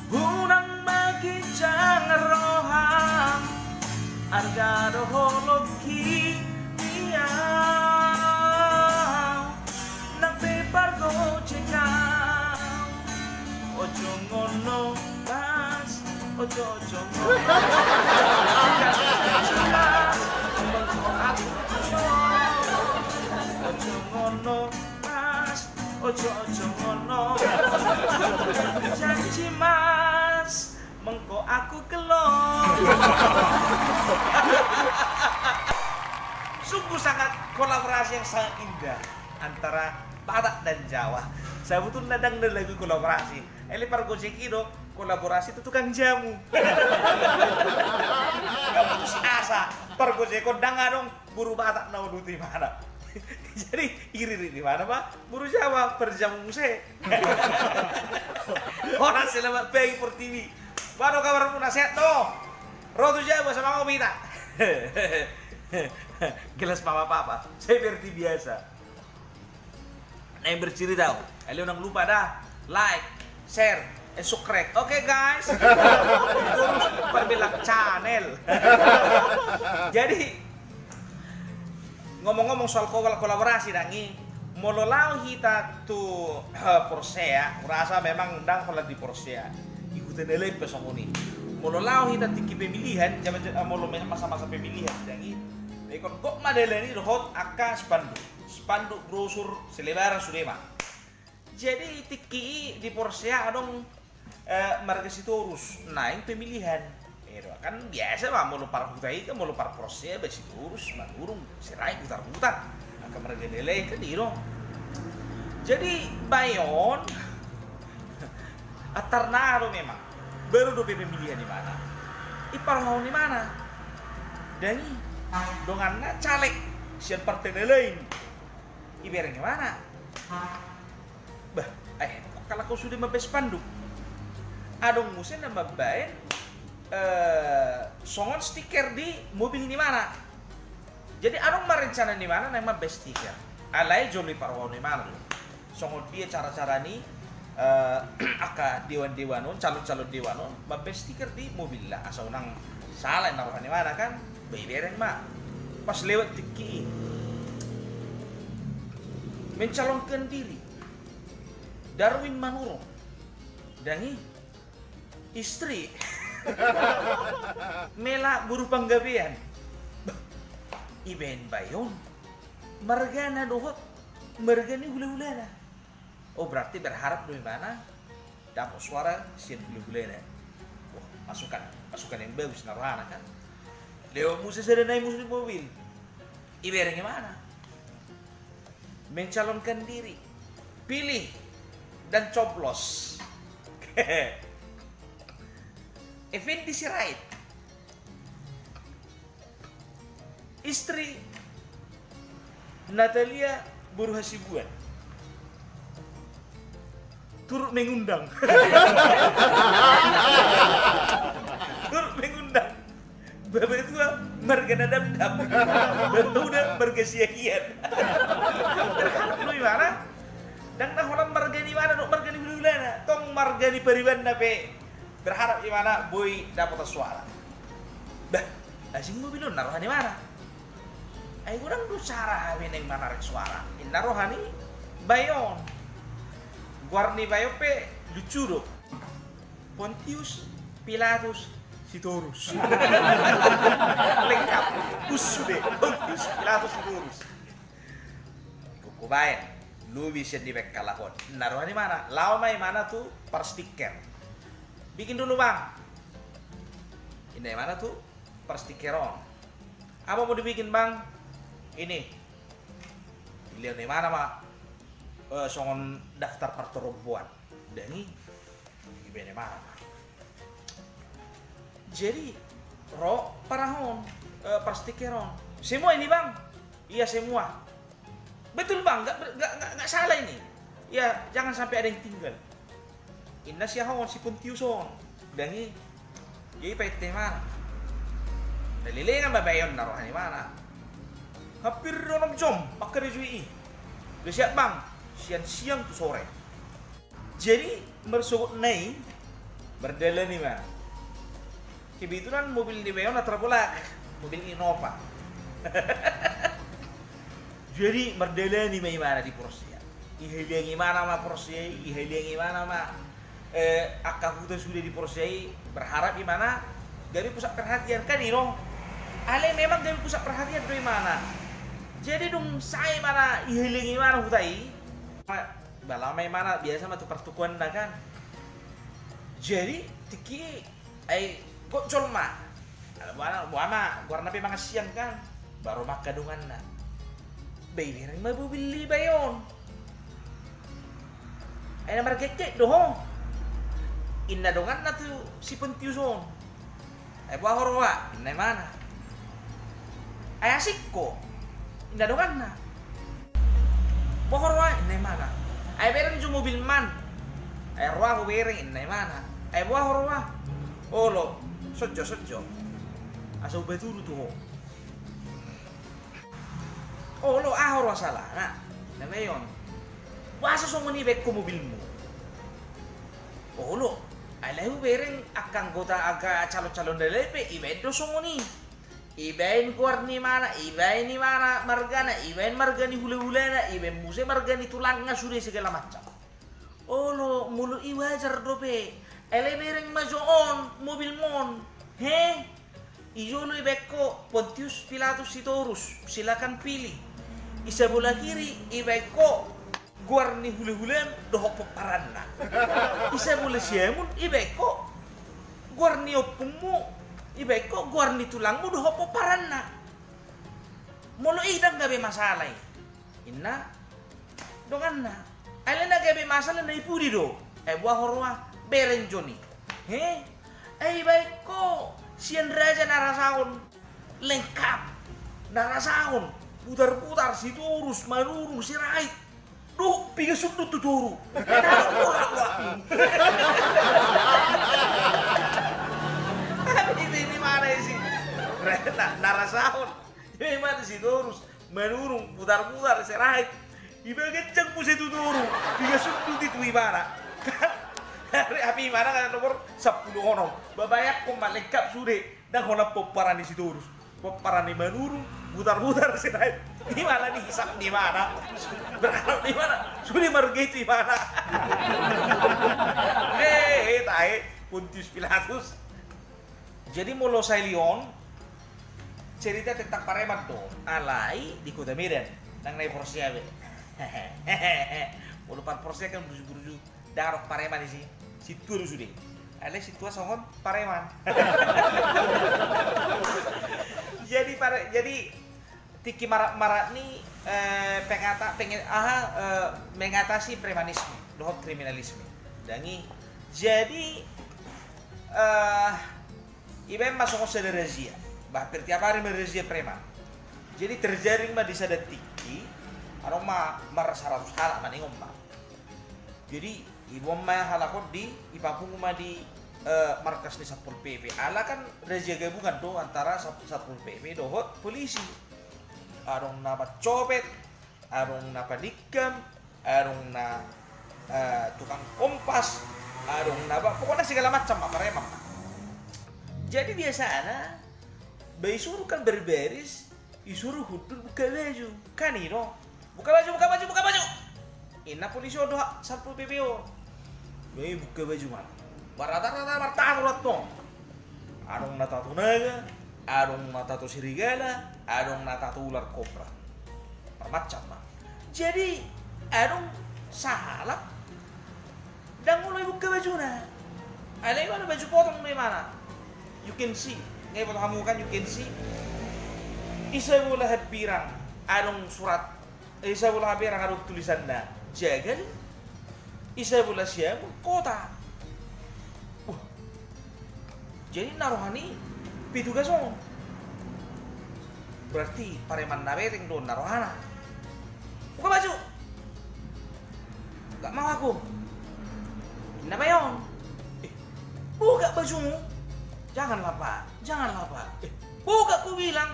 Unang ma ginjang roham, arga do holong i di au. Nang pe pargojek au. Ojo ngono, Mas, ojo, ojo ngono. Ojo ngono, Mas, ojo, ojo ngono. Janji, Mas, mengko aku gelo. Sungguh sangat kolaborasi yang sangat indah antara Batak dan Jawa. Sabutulna ndang na lagu kolaborasi. Ele pargojek i do kolaborasi tu tukang jamu. Nggak putus asa. Pargojek on ndang adong boru Batak na uduti mana. Jadi iri-iri di mana ma boru Jawa, parjamu muse. Horas selamat pagi Portibi. Ba do kabarmuna, sehat do? Ro tu Jawa sama kopi ta. Gelas papa-papa. Seperti biasa. Nah, yang bercerita, ayo unang lupa dah like, share, and subscribe. Oke, guys. Terus perbelak channel. Jadi, ngomong-ngomong soal kol-, kolaborasi, dang i, molo laho hita tu, eh, Porsea, kurasa memang ndang holan di Porsea. Di huta na lain pe songon i. Molo laho hita tingki pemilihan, zaman, eh, molo me-, masa-masa pemilihan, dang i, ikon gok ma dalan i dohot angka spanduk. Spanduk, brosur, selebaran, sude ma. Jadi tingki i di Porsea adong, eh, marga Sitorus, naeng pemilihan. Eh, kan biasa ma, molo parhuta i kan, molo par Porsea, baen Sitorus, Manurung, Sirait, Butarbutar. Angka marga na lain kan i do. Jadi bae on, antarna do memang, baru dope pemilihan imana. Iparrohahon imana. Dang i, donganna caleg sian partai na lain. Ibereng imana. Bah, eh, halak on sude mambaen spanduk. Adong muse na mambaen, eh, songon stiker di mobil ni imana. Jadi adong ma rencana ni imana naeng mambaen stiker. Alai jolo iparrohahon imana do. Songon dia cara-cara ni, eh, angka dewan-dewan on, calon-calon dewan on, mambaen stiker di mobilna. Asa unang salah na roha ni imana kan, ba ibereng ma. Pas lewat tingki i. Mencalonkan diri. Darwin Manurung. Dang i. Istri. Mela boru Panggabean. Ibaen bae on margana dohot marga ni hulahulana. Oh, berarti berharap do imana dapot suara sian hulahulana. Wah, masukan, masukan yang bagus na rohana kan. Lewat muse sada nai muse di mobil. Ibereng imana. Mencalonkan diri. Pilih dan coblos. Effendi Sirait. Istri Natalia boru Hasibuan. Turut mengundang. Turut mengundang. Bapak tua marga na dapdap. Bapak uda marga siahian. Berharap do imana. Dang na holan marga ni imana dohot marga ni hulahulana. Tong marga ni paribanna pe. Berharap imana boi dapotan suara. Bah, asing mobil on na roha ni imana. Ai godang do cara hape naeng manarik suara. Inna roha ni bae on. Goar ni bae on pe lucu do. Pontius Pilatus Sitorus. Lengkap. Us sude. Pontius Pilatus Sitorus. Kukubaen. Lobi sian dibaen halak on. Inna roha ni imana. Laho ma imana tu parstiker. Bikin dulu, Bang. Inna imana tu parstiker on. Apa mau dibikin, Bang? Ini. Dilehon imana ma, eh, songon daftar partoromboan. Dang i. Ibaen imana ma. Jadi ro parahon, eh, parstiker on. Semua ini, Bang? Iya, semua. Betul, Bang, nggak ber-, nggak, nggak, nggak salah ini. Ya, jangan sampai ada yang tinggal. Inna siahongon si Pontius on. Dang i. Jadi painte imana. Na lelengan ma bae on na roha ni imana. Hampir onom jom pangkarejo i. Udah siap, Bang. Sian siang tu sore. Jadi marsogot na i, Mardalani ma. Kebetulan mobil ni bayo on na terbolak, mobil Innova. Jadi mardalani ma imana di Porsea. Ihaliangi imana ma Porsea i, ihaliangi imana ma, eh, angka huta sude di Porsea i, berharap imana gabe pusat perhatian kan i do. Alai memang gabe pusat perhatian do imana. Jadi dung sae imana ihaliangi imana huta i, ba lama imana biasa ma tu partukuanna kan. Jadi tingki i ai gok jolma. Ala boha ma, boha ma goarna pe mangan siang kan. Ba ro ma angka donganna. Ba ibereng ma mobil ni bayo on. Ai na margekgek do ho, inna donganna tu si Pontius on. Ai boha ho roha, inna imana. Ai asik ho, inna donganna. Boha ho roha, inna imana. Ai bereng jo mobilman. Ai roha hubereng, inna imana. Ai boha ho roha. Olo, songon jo, songon jo. Asa hubatudu tu ho. Olo, aha roha salana? Inna bayo on. Boasa songon i ibaen ho mobilmu? Olo, alai hubereng angka anggota, angka calon-calon dalae pe ibaen do songon i. Ibaen goar ni imana, ibaen imana margana, ibaen marga ni hulahulana, ibaen muse marga ni tulangna sude segala macam. Olo, molo i wajar dope. Alai bereng ma jo on mobilmon. He? Di jolo ibaen ho Pontius Pilatus Sitorus, silakan pilih. Di sabola kiri ibaen ho goar ni hulahulam dohot pomparanna. Di sabola siamun ibaen ho goar ni ompungmu, ibaen ho goar ni tulangmu dohot pomparanna. Molo i ndang gabe masalah i, inna donganna. Alai na gabe masalah na i pudi do. Ai boha ho roha, bereng jo ni. He? Ai ibaen ho sian raja na rasahon. Lengkap. Na rasahon. Putar-putar, Sitorus, Manurung, Sirait. Dohot piga sundut tu toru. Ai na adong borat do api. Ai i ma, i ma na isi. Na, na rasahon. I ma tu Sitorus, Manurung, putar-putar, Sirait. Ibaen ganjang muse tu toru. Piga sundut i tu imana. Kan? Api imana kan nomor sampulu onom. Ba bayangkon ma, lengkap sude. Ndang holan pomparan ni Sitorus, pomparan ni Manurung, putar-putar, Sirait. I ma na dihisap ni imana. Berharap ni imana sude marga i tu imana. Eh, eh, tahe, Pontius Pilatus. Jadi molo sahali on cerita tentang pareman do, alai di Kota Medan, ndang na di Porsea be. Molo par Porsea kan burju-burju. Ndang adong pareman disi, sintua do sude. Alai sintua songon pareman. Jadi pare-, jadi tingki marat-marat ni, eh, pengata-, penge-, aha, eh, mengatasi premanisme dohot kriminalisme. Ndang i. Jadi, eh, ibaen ma songon sada razia. Bah, hampir tiap hari ma razia preman. Jadi terjaring ma di sada tingki, adong ma marsaratus halak ma ningon ma. Jadi iboan ma halak on di, ipapungu ma di, eh, markas ni Satpol P P. Ala kan razia gabungan do antara Sat-, Satpol P P dohot polisi. Adong na pancopet, adong na panikam, adong na, eh, tukang kompas, adong na ba, pokokna segala macam ma, pareman ma. Jadi biasana ba isuru kan berbaris, isuru hundul buka baju. Kan i do. Buka baju, buka baju, buka baju. Inna polisi on dohot Satpol P P on. Ba i buka baju ma. Marrata-rata martato do antong. Adong na tato naga, adong na tato serigala, adong na tato ular kobra. Marmacam ma. Jadi adong sahalak ndang olo ibuka bajuna. Alai imana baju potong do imana. You can see. Nga iboto hamu kan, you can see. Di sabola hambirang adong surat. Di sabola hambirang adong tulisanna jagal. Di sabola siamun kota. Wah. Jadi na roha ni petugas on. Berarti pareman na beteng do na rohana. Buka baju. Gak mau aku. Inna bayo on. Eh, buka bajumu. Janganlah, Pak. Janganlah, Pak. Eh, buka kubilang.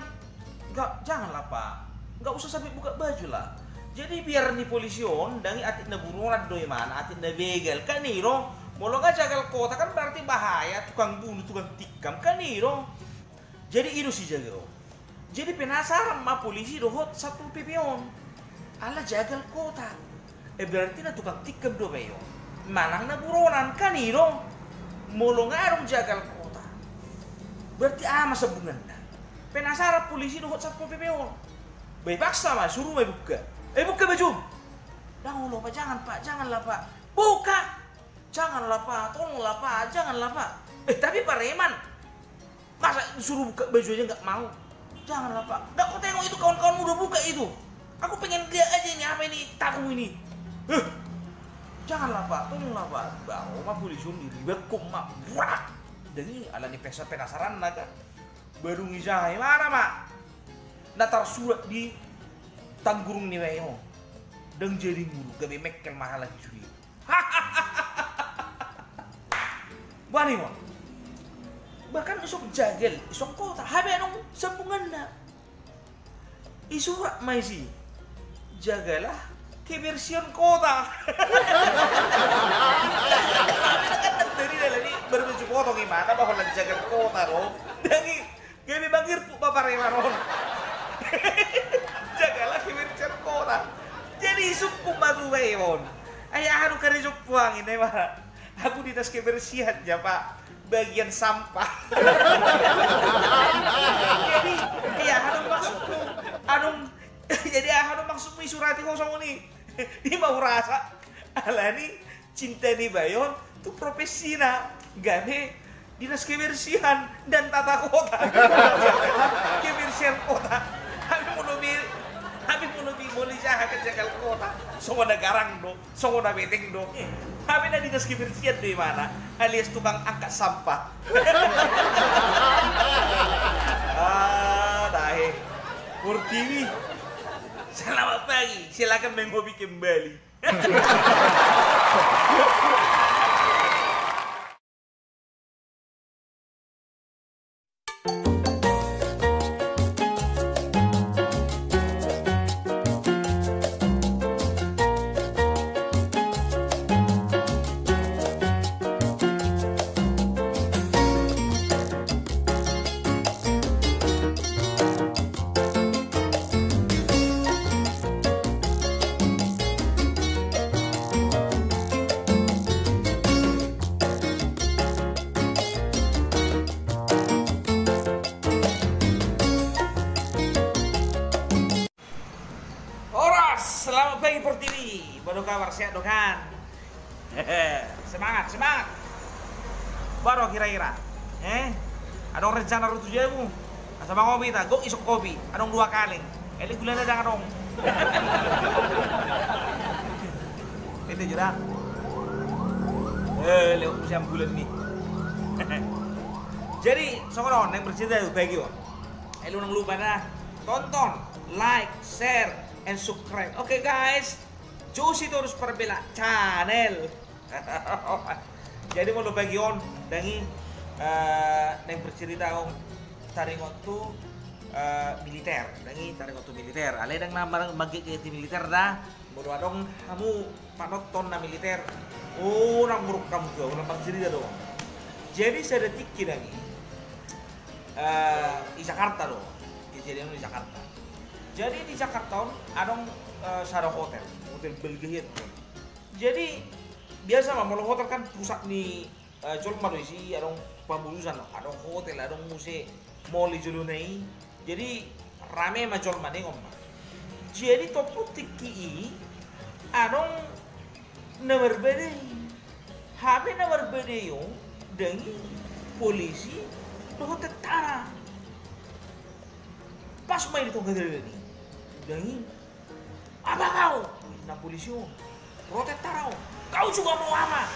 Enggak, janganlah, Pak. Enggak usah sampai buka baju lah. Jadi biar ni polisi on, ndang i atik na buronan do imana, atik na begal. Kan i do, Molo nga jagal kota kan berarti bahaya, tukang bunuh, tukang tikam, kan i do. Jadi i do sijaga on. Jadi penasaran ma polisi dohot Satpol P P on. Ala jagal kota. Eh, berarti na tukang tikam do bae on. Manang na buronan, kan i do. Molo nga adong jagal kota, berarti aha ma sambunganna? Penasaran polisi dohot Satpol P P on. Ba ipaksa ma, suru ma ibuka. Eh, buka bajum. Ndang olo, Pak, jangan, Pak, janganlah, Pak. Buka. Janganlah, Pak, tolonglah, Pak, janganlah, Pak. Eh, tapi pareman. Masa disuruh buka baju aja nggak mau? Janganlah, Pak. Nggak kau tengok itu kawan-kawanmu udah buka itu. Aku pengen lihat aja ini apa ini, tahu ini. Heh. Janganlah, Pak, tolonglah, Pak. Baru ma polisi on diri, bakum ma, brak. Dang i, ala ni pesa penasaran naga. Baru ngijaha, mana, Mak? Na tarsurat di tanggurung ni bae on. Dang jadi nguruk, gabe mekkel ma halak i sude. Bani ma. Bahkan isok jagal, isok kota. Hape adong sambunganna. Isurat ma isi. Jagalah kebersihan kota. Jadi dalam ini berbaju potong gimana bahwa jagal kota do. Dang i gabe mangirpuk ma pareman on. Jagalah kebersihan kota. Jadi isungkun ma tu bae on. Ai aha do karejo huangin, ai ma. Aku dinas kebersihan ja, Pak. Bagian sampah. Jadi, ai aha do maksudmu? Adong, jadi aha do maksudmu isurati ho songon i? I ma hurasa. Alani cinta ni bae on tu profesina, gabe dinas kebersihan dan tata kota. Kebersihan kota. Hape molo be, hape molo be, molo ijaha kan jagal kota. Songon na garang do, songon na beteng do. Hape na dinas kebersihan do imana, alias tukang angkat sampah. Ah, tahe. Pertiwi. Selamat pagi, silakan mengopi kembali. Horas, selamat pagi Pertiwi. Bodo kabar, sehat do kan? Semangat, semangat. Baru kira-kira, eh? Adong rencana ro tu jabu. Asa mangopi ta, gok isok kopi. Adong dua kaleng. Elek gulana dang adong. Itu jura. Eh, lewat musim bulan ni. Jadi, songon on, naeng bercerita tu pagi on. Eh, lu nang lupa dah. Tonton, like, share, and subscribe. Oke, guys. Josi Torus Perbela Channel. Jadi molo pagi on, dang i, eh, naeng bercerita on taringot tu, eh, militer. Dang i taringot tu militer. Alai dang na mar-, margek di militer da. Molo adong hamu panonton na militer, oh, nang muruk hamu tu, nang bercerita do. Jadi sada tingki dang i, eh, di Jakarta do. Kejadian di Jakarta. Jadi di Jakarta on adong, eh, sada hotel, hotel balga hian. Jadi biasa ma molo hotel kan pusat ni, eh, jolma do isi, adong pamulusan, adong hotel, adong muse mall di jolo na i. Jadi rame ma jolma, dengon ma. Jadi topot tingki i adong na marbadai. Hape na marbadai on dang i polisi dohot tentara. Pas ma i di tonga dalan i, dang i, "Apa kau?" ninna polisi on. "Ro tentara on." "Kau juga mau apa?"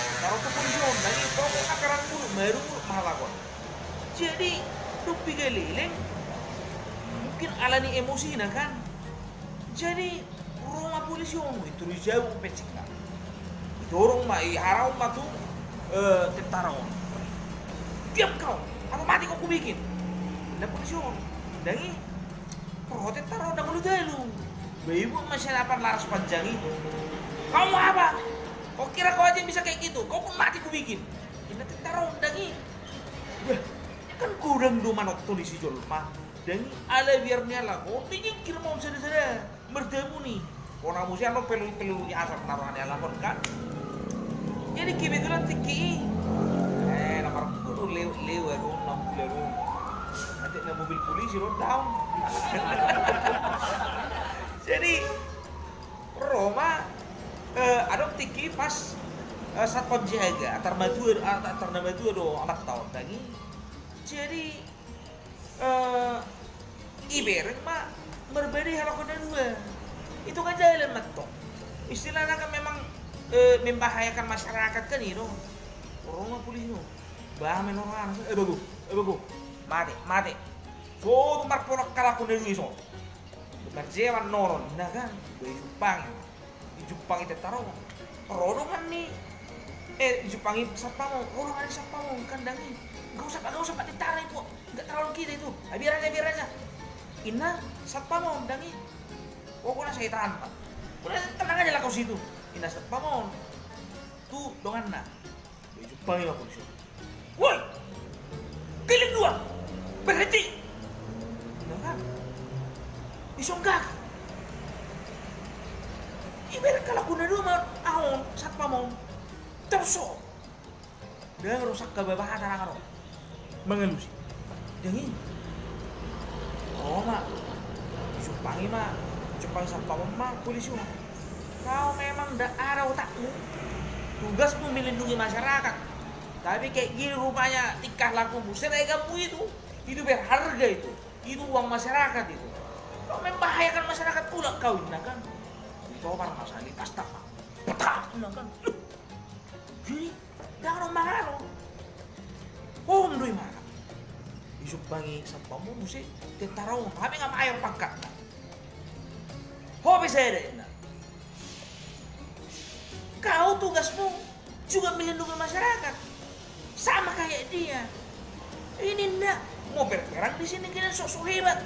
Ninna ro tu polisi on, dang i, pokokna perang muluk, maru muluk ma halak on. Jadi dung piga leleng, mungkin alani emosina kan. Jadi ro ma polisi on, i turu i jabu pecikna. Idorong ma, iharau ma tu, eh, tentara on. "Diam kau, atau mati kau kubikin," ninna polisi on. Dang i, ro tentara on dang olo talu. Ba ibuat ma senapan laras panjang i. "Kamu apa?" Kau kira kau aja bisa kayak gitu? Kau pun mati kubikin. Inna tentara on dang i. Wah, kan godang do manonton i si jolma. Dang i, ala biar ni ala kau dijingkir ma on sada-sada. Merdamu ni. Kau na muse anu pelulu-pelulu ni asap na roha ni ala kau kan. Jadi kebetulan tingki i. Eh, na markudu leu leu aku enam bulan lu. Nanti na mobil polisi lo down. Jadi Roma, eh, adong tingki pas, eh, satpam jaga, antar matua, antar na matua do anak taon dang i. Jadi, eh, ibereng ma marbadai halak on na dua. Itu kan jalan mantong. Istilahnya kan memang, eh, membahayakan masyarakat kan itu. Roma polisi no. Bah, menor anak. Eh, bagu. Eh, bagu. Mate, mate. So, tu marpolak halak on na dua i so. Marjeman noron, inna kan, bah, dijumpangi. Dijumpangi tentara on. Ro dongan ni, eh, dijumpangi satpam on. Ro dongan ni satpam on kan dang i. Gak usah, gak usah, Pak, tentara itu. Nggak terlalu kita itu. Ah, biar aja, biar aja. Inna satpam on dang i. Pokoknya setan, Pak. Udah, tenang aja lah kau situ. Inna satpam on. Tu donganna. Dijumpangi ma polisi. Woi! Kalian dua! Berhenti! Inna kan? Isonggak. Ibereng halak on na dua ma ahu on, satpam on. Terus so. Dang ro sangka babahata dang ro. Mangalusi. Dang i. Ro ma. Dijumpangi ma. Dijumpangi satpam on ma polisi on. Kau memang ndak ada otakmu. Tugasmu melindungi masyarakat. Tapi kayak gini rupanya tingkah lakumu. Seragammu itu, itu berharga itu. Itu uang masyarakat itu. Kau membahayakan masyarakat pula kau, inna kan. Ditopar ma sali, tas tak. Petak, inna kan. Jadi, dang ro mangalo. Hohom do imana. Dijumpangi satpam on muse tentara on, hape nga mayor pangkatna. Ho pe sada, inna. Kau tugasmu juga melindungi masyarakat. Sama kayak dia. Ini ndak mau berperang di sini, kalian sok-sok hebat.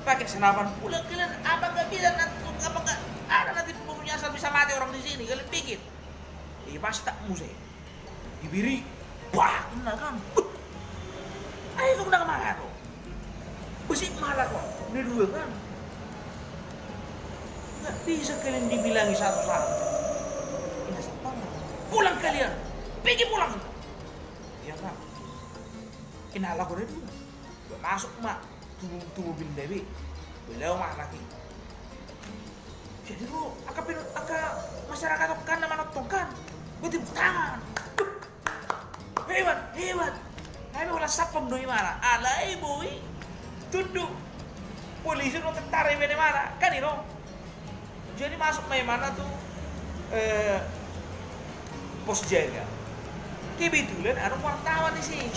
Pakai senapan pula kalian, apa nggak bisa nanti, apa nggak ada nanti peluru nyasar bisa mati orang di sini, kalian bikin. Ipastak muse. Dibiri. Bah, inna kan. Ayo tu nang mangalo. Besi malah kok. Ini dua kan. Nggak bisa kalian dibilangi satu-satu. Inna satpam. Pulang kalian. Pergi pulang. Iya kan. Inna lagu dua. Masuk ma. Tubuh, tubuh bini Dabi. Beliau ma lagi. Jadi lu, angka pin-, angka masyarakat kan nama nonton kan. Gue tepuk tangan. Hebat, hebat. Tapi kalau satpam do imana. Alai boi. Tunduk. Polisi do tentara iba di mana. Kan ino. Jadi masuk ma imana tu, eh, pos jaga. Kebetulan ada wartawan di sini.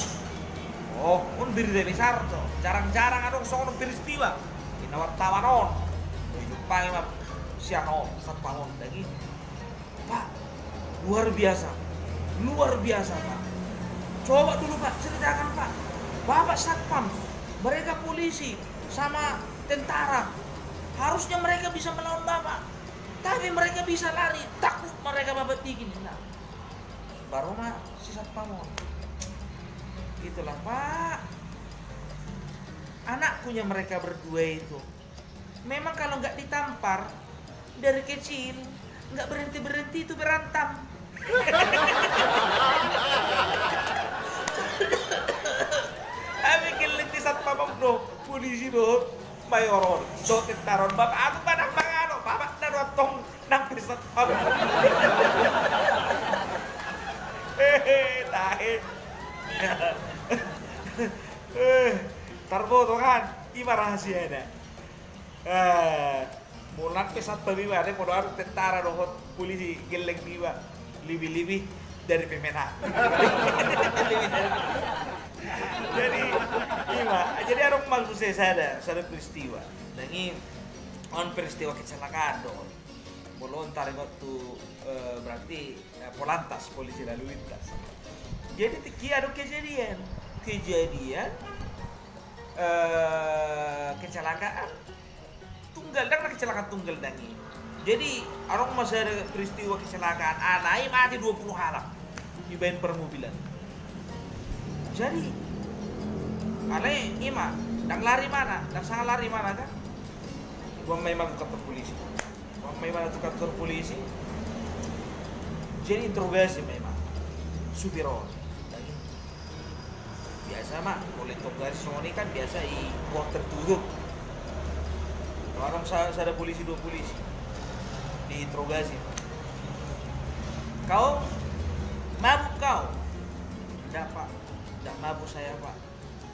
Oh, on berita besar tu. Jarang-jarang ada songon peristiwa. Inna wartawan on. Dijumpangi ma sian on, satpam on dang i. Pak, luar biasa. Luar biasa, Pak. Coba dulu, Pak, ceritakan, Pak. Bapak satpam, mereka polisi sama tentara. Harusnya mereka bisa melawan Bapak. Tapi mereka bisa lari, takut mereka Bapak bikin. Nah, baru ma si satpam on. Itulah, Pak. Anakkunya mereka berdua itu. Memang kalau nggak ditampar, dari kecil, nggak berhenti-berhenti itu berantem. Hami gelleng di satpam on do, polisi do, mayor on, do tentara on, bapak aku padang mangano, bapak na do tong nang di satpam on. Hehe, tahe. Eh, tarboto kan, ima rahasiana. Eh, mulak pe satpam iba, ada podo aru tentara dohot polisi gelleng iba. Lebih-lebih dari pemenang. Jadi, ima, jadi adong ma muse sada, sada peristiwa. Dang i, on peristiwa kecelakaan do. Molo on taringot tu, eh, berarti, eh, polantas, polisi lalu lintas. Jadi, tingki adong kejadian. Kejadian, eh, kecelakaan. Tunggal, dang na kecelakaan tunggal dang i. Jadi, adong ma sada peristiwa kecelakaan, alai mate dua pulu halak dibaen parmobilan. Jadi, alai ima, ndang lari ibana, ndang sanga lari ibana kan. Diboan ma ibana tu kantor polisi. Diboan ma ibana tu kantor polisi. Jadi interogasi ma ibana supir on. Biasa ma, molo interogasi songon i kan biasa di ruang tertutup. Adong sa-, sada polisi, dua polisi. Diinterogasi. Kau mabuk kau? Ndak, Pak. Ndak mabuk saya, Pak.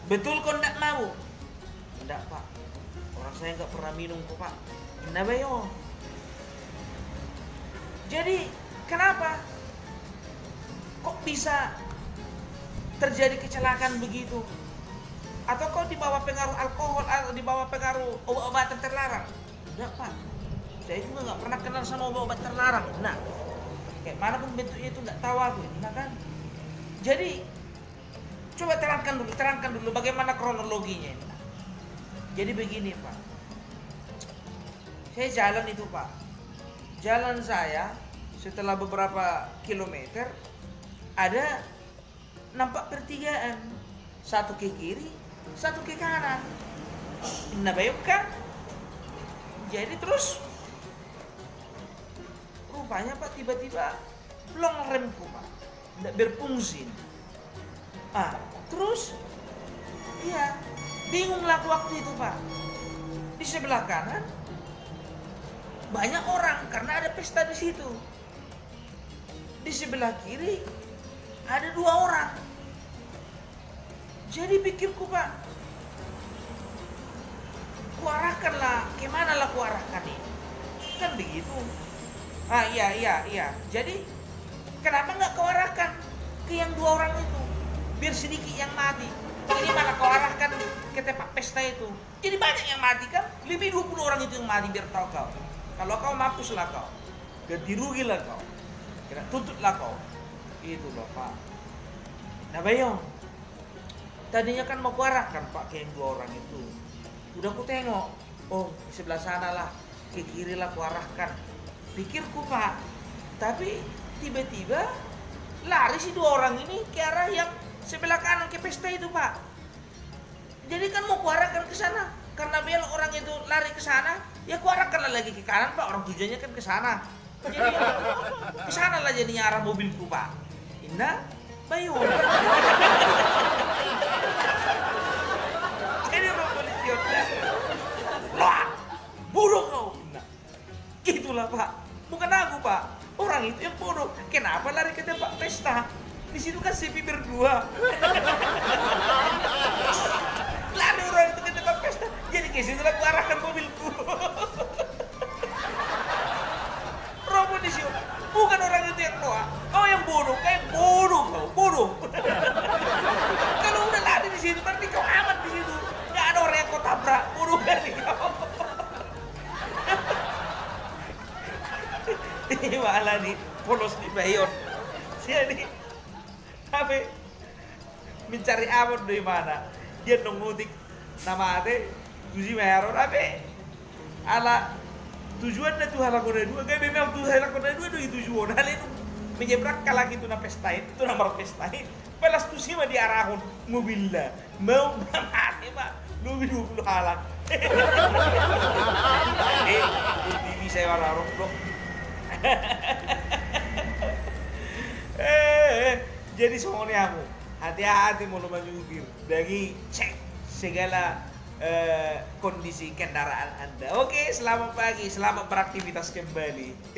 Betul kau ndak mabuk? Ndak, Pak. Orang saya nggak pernah minum kok, Pak. Inna bayo. Jadi, kenapa kok bisa terjadi kecelakaan begitu? Atau kau di bawah pengaruh alkohol atau di bawah pengaruh obat-obatan terlarang? Ndak, Pak. Saya juga nggak pernah kenal sama obat-obat terlarang. Nah, kayak mana pun bentuknya itu nggak tahu aku, nah kan. Jadi, coba terangkan dulu, terangkan dulu bagaimana kronologinya ini. Jadi begini, Pak. Saya jalan itu, Pak. Jalan saya, setelah beberapa kilometer, ada nampak pertigaan. Satu ke kiri, satu ke kanan. Nah, bayangkan. Jadi terus rupanya, Pak, tiba-tiba blong remku, Pak. Nggak berfungsi. Ah, terus, iya, bingung lah aku waktu itu, Pak. Di sebelah kanan banyak orang karena ada pesta di situ. Di sebelah kiri ada dua orang. Jadi pikirku, Pak, kuarahkan lah, kemana lah kuarahkan ini? Kan begitu. Ah, iya, iya, iya. Jadi, kenapa nggak kau arahkan ke yang dua orang itu? Biar sedikit yang mati. Ini malah kau arahkan ke tempat pesta itu. Jadi banyak yang mati kan? Lebih dua puluh orang itu yang mati, biar tahu kau. Kalau kau, mampus lah kau. Ganti rugi lah kau. Kena tuntut lah kau. Itu loh, Pak. Nah, bayang. Tadinya kan mau kuarahkan, Pak, ke yang dua orang itu. Udah kutengok, oh, di sebelah sana lah, ke kiri lah kuarahkan. Pikirku, Pak. Tapi tiba-tiba lari si dua orang ini ke arah yang sebelah kanan, ke pesta itu, Pak. Jadi kan mau kuarahkan ke sana. Karena belok orang itu lari ke sana, ya kuarahkan lah lagi ke kanan, Pak. Orang tujuannya kan ke sana. Jadi, ke sana lah jadinya arah mobilku, Pak. Inna, bayo. Jadi, orang polisi on, loa, bodoh kau, inna. Itulah, Pak. Bukan aku, Pak. Orang itu yang bodoh. Kenapa lari ke tempat pesta? Di situ kan sepi berdua. Lari orang itu ke tempat pesta. Jadi ke situ lah kuarahkan mobilku. Ro polisi on. Bukan orang itu yang loa. Kau yang bodoh. Kau yang bodoh kau. Bodoh. Kalau udah lari di situ, berarti kau aman di situ. Nggak ada orang yang kau tabrak. Bodoh kali kau. Ima alani polos ni bayo on. Sian i. Hape mencari aman do ibana. Dia nunga ngutik na mate, tusi ma heran, hape ala tujuanna tu halak on na dua, gabe memang tu halak on na dua do i tujuon. Alai dung menyeberang halak i tu na pesta i, tu na marpesta i, balas tusi ma diarahon mobilna. Mau ma mate ma lobi dua puluh halak. Eh, di bisa iwara rok do. Eh, jadi songon i hamu. Hati-hati molo manyupir. Dang i cek segala, eh, kondisi kendaraan Anda. Oke, selamat pagi, selamat beraktivitas kembali.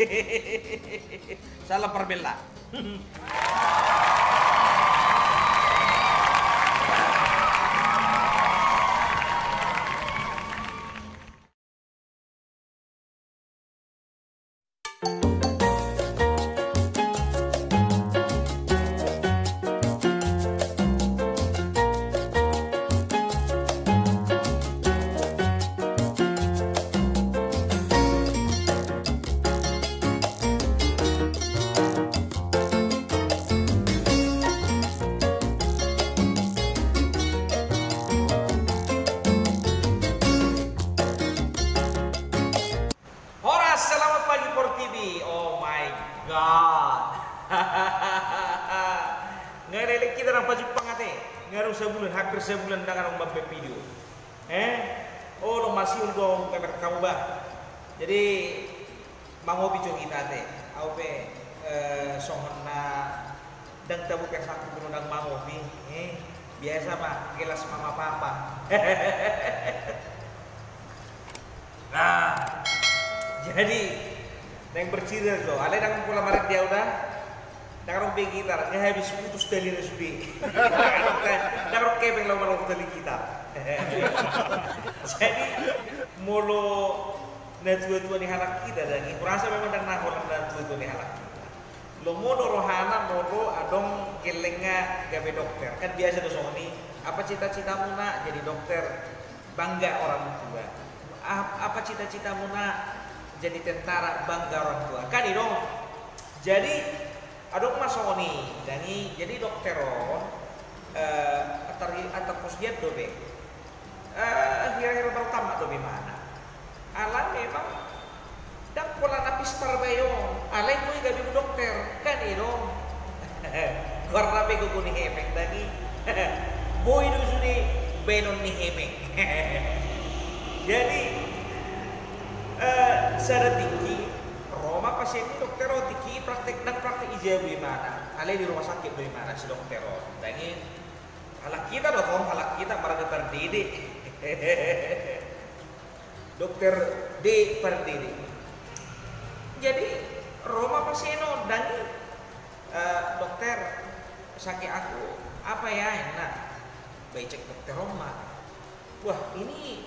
Salam parmella. Kita ndang pajumpang ate, nga adong sabulan, hampir sabulan ndang adong mambaen video. Eh, olo, masihol do ahu memer hamu bah. Jadi mangopi jo hita ate. Ahu pe, eh, songon na ndang tabo pe sangku molo ndang mangopi. Eh, biasa ma gelas mama papa. Nah, jadi naeng bercerita jo, alai ndang pola marende ahu da. Ndang adong be gitar, nga habis putus tali na sude. Ndang adong kepeng laho manongtali gitar. Jadi molo natua-tua ni halak hita, ndang i hurasa memang ndang na holan natua-tua ni halak hita. Lomo do rohana molo adong gellengna gabe dokter. Kan biasa do songon i, apa cita-citamu nak? Jadi dokter. Bangga orang tua. Ap-, apa cita-citamu nak? Jadi tentara, bangga orang tua. Kan i do. Jadi adong ma songon i, ndang i, jadi dokter on, eh, antar, antar pos dia do be. Eh, hira-hira baru tamat do be mana. Ala memang ndang pola na pistar bayo, alai boi gabe dokter, kan i do. Goarna pe gogo ni hepeng, ndang i. Boi do sude baenon ni hepeng. Jadi, eh, sada tingki, ro ma pasien ni dokter on, tingki praktek, ndang praktek i jabu imana. Alai di rumah sakit do imana si dokter on, ndang i. Halak hita do tong, halak hita marga Pardede. Dokter D Pardede. Jadi ro ma pasien on, ndang i, eh, dokter, sakit aku, apa ya, inna. Ba dicek dokter on ma. Wah, ini,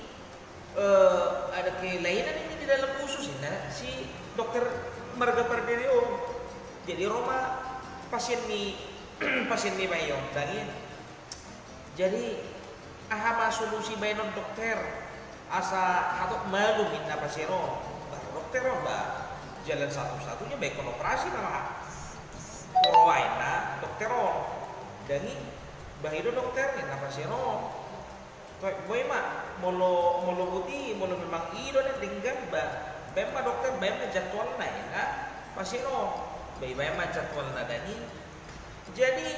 eh, ada kelainan ini di dalam usus, inna si dokter marga Pardede on. Jadi ro ma pasien ni, pasien ni bayo on, ndang i. Jadi aha ma solusi baenon dokter asa hatop malum, inna pasien on. Ba dokter on ba, jalan satu-satunya baenon operasi nama. Ro ma, inna dokter on. Ndang i, ba i do dokter, inna pasien on. Toe, boi ma, molo, molo boti, molo memang i do na denggan ba, baen ma dokter, baen ma jadwalna, inna pasien on. Ba i, baen ma jadwalna, ndang i. Jadi,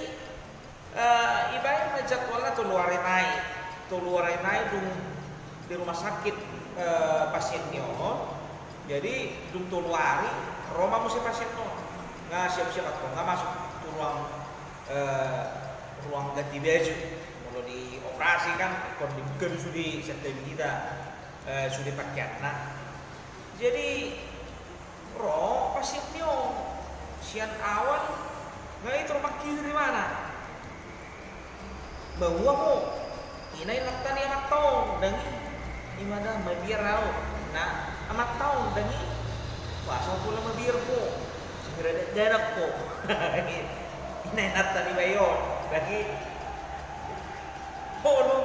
eh, ibaen ma jadwalna tolu ari nai. Tolu ari nai dung di rumah sakit, eh, pasien ni on. Jadi dung tolu ari, ro ma muse pasien on. Nga siap-siap antong, nga masuk tu ruang, eh, ruang ganti baju. Molo di operasi kan, ingkon dibuka do sude, santabi hita, eh, sude pakeanna. Jadi ro pasien ni on, sian awal nga i tor mangkitir imana. Maua ho, inna inanta ni amanta on, ndang i. Ima da, mabiar ahu, inna amanta on, ndang i. Boasa pola mabiar ho, sumira dakdanak ho, inna inanta ni bayo on, ndang i. Olo.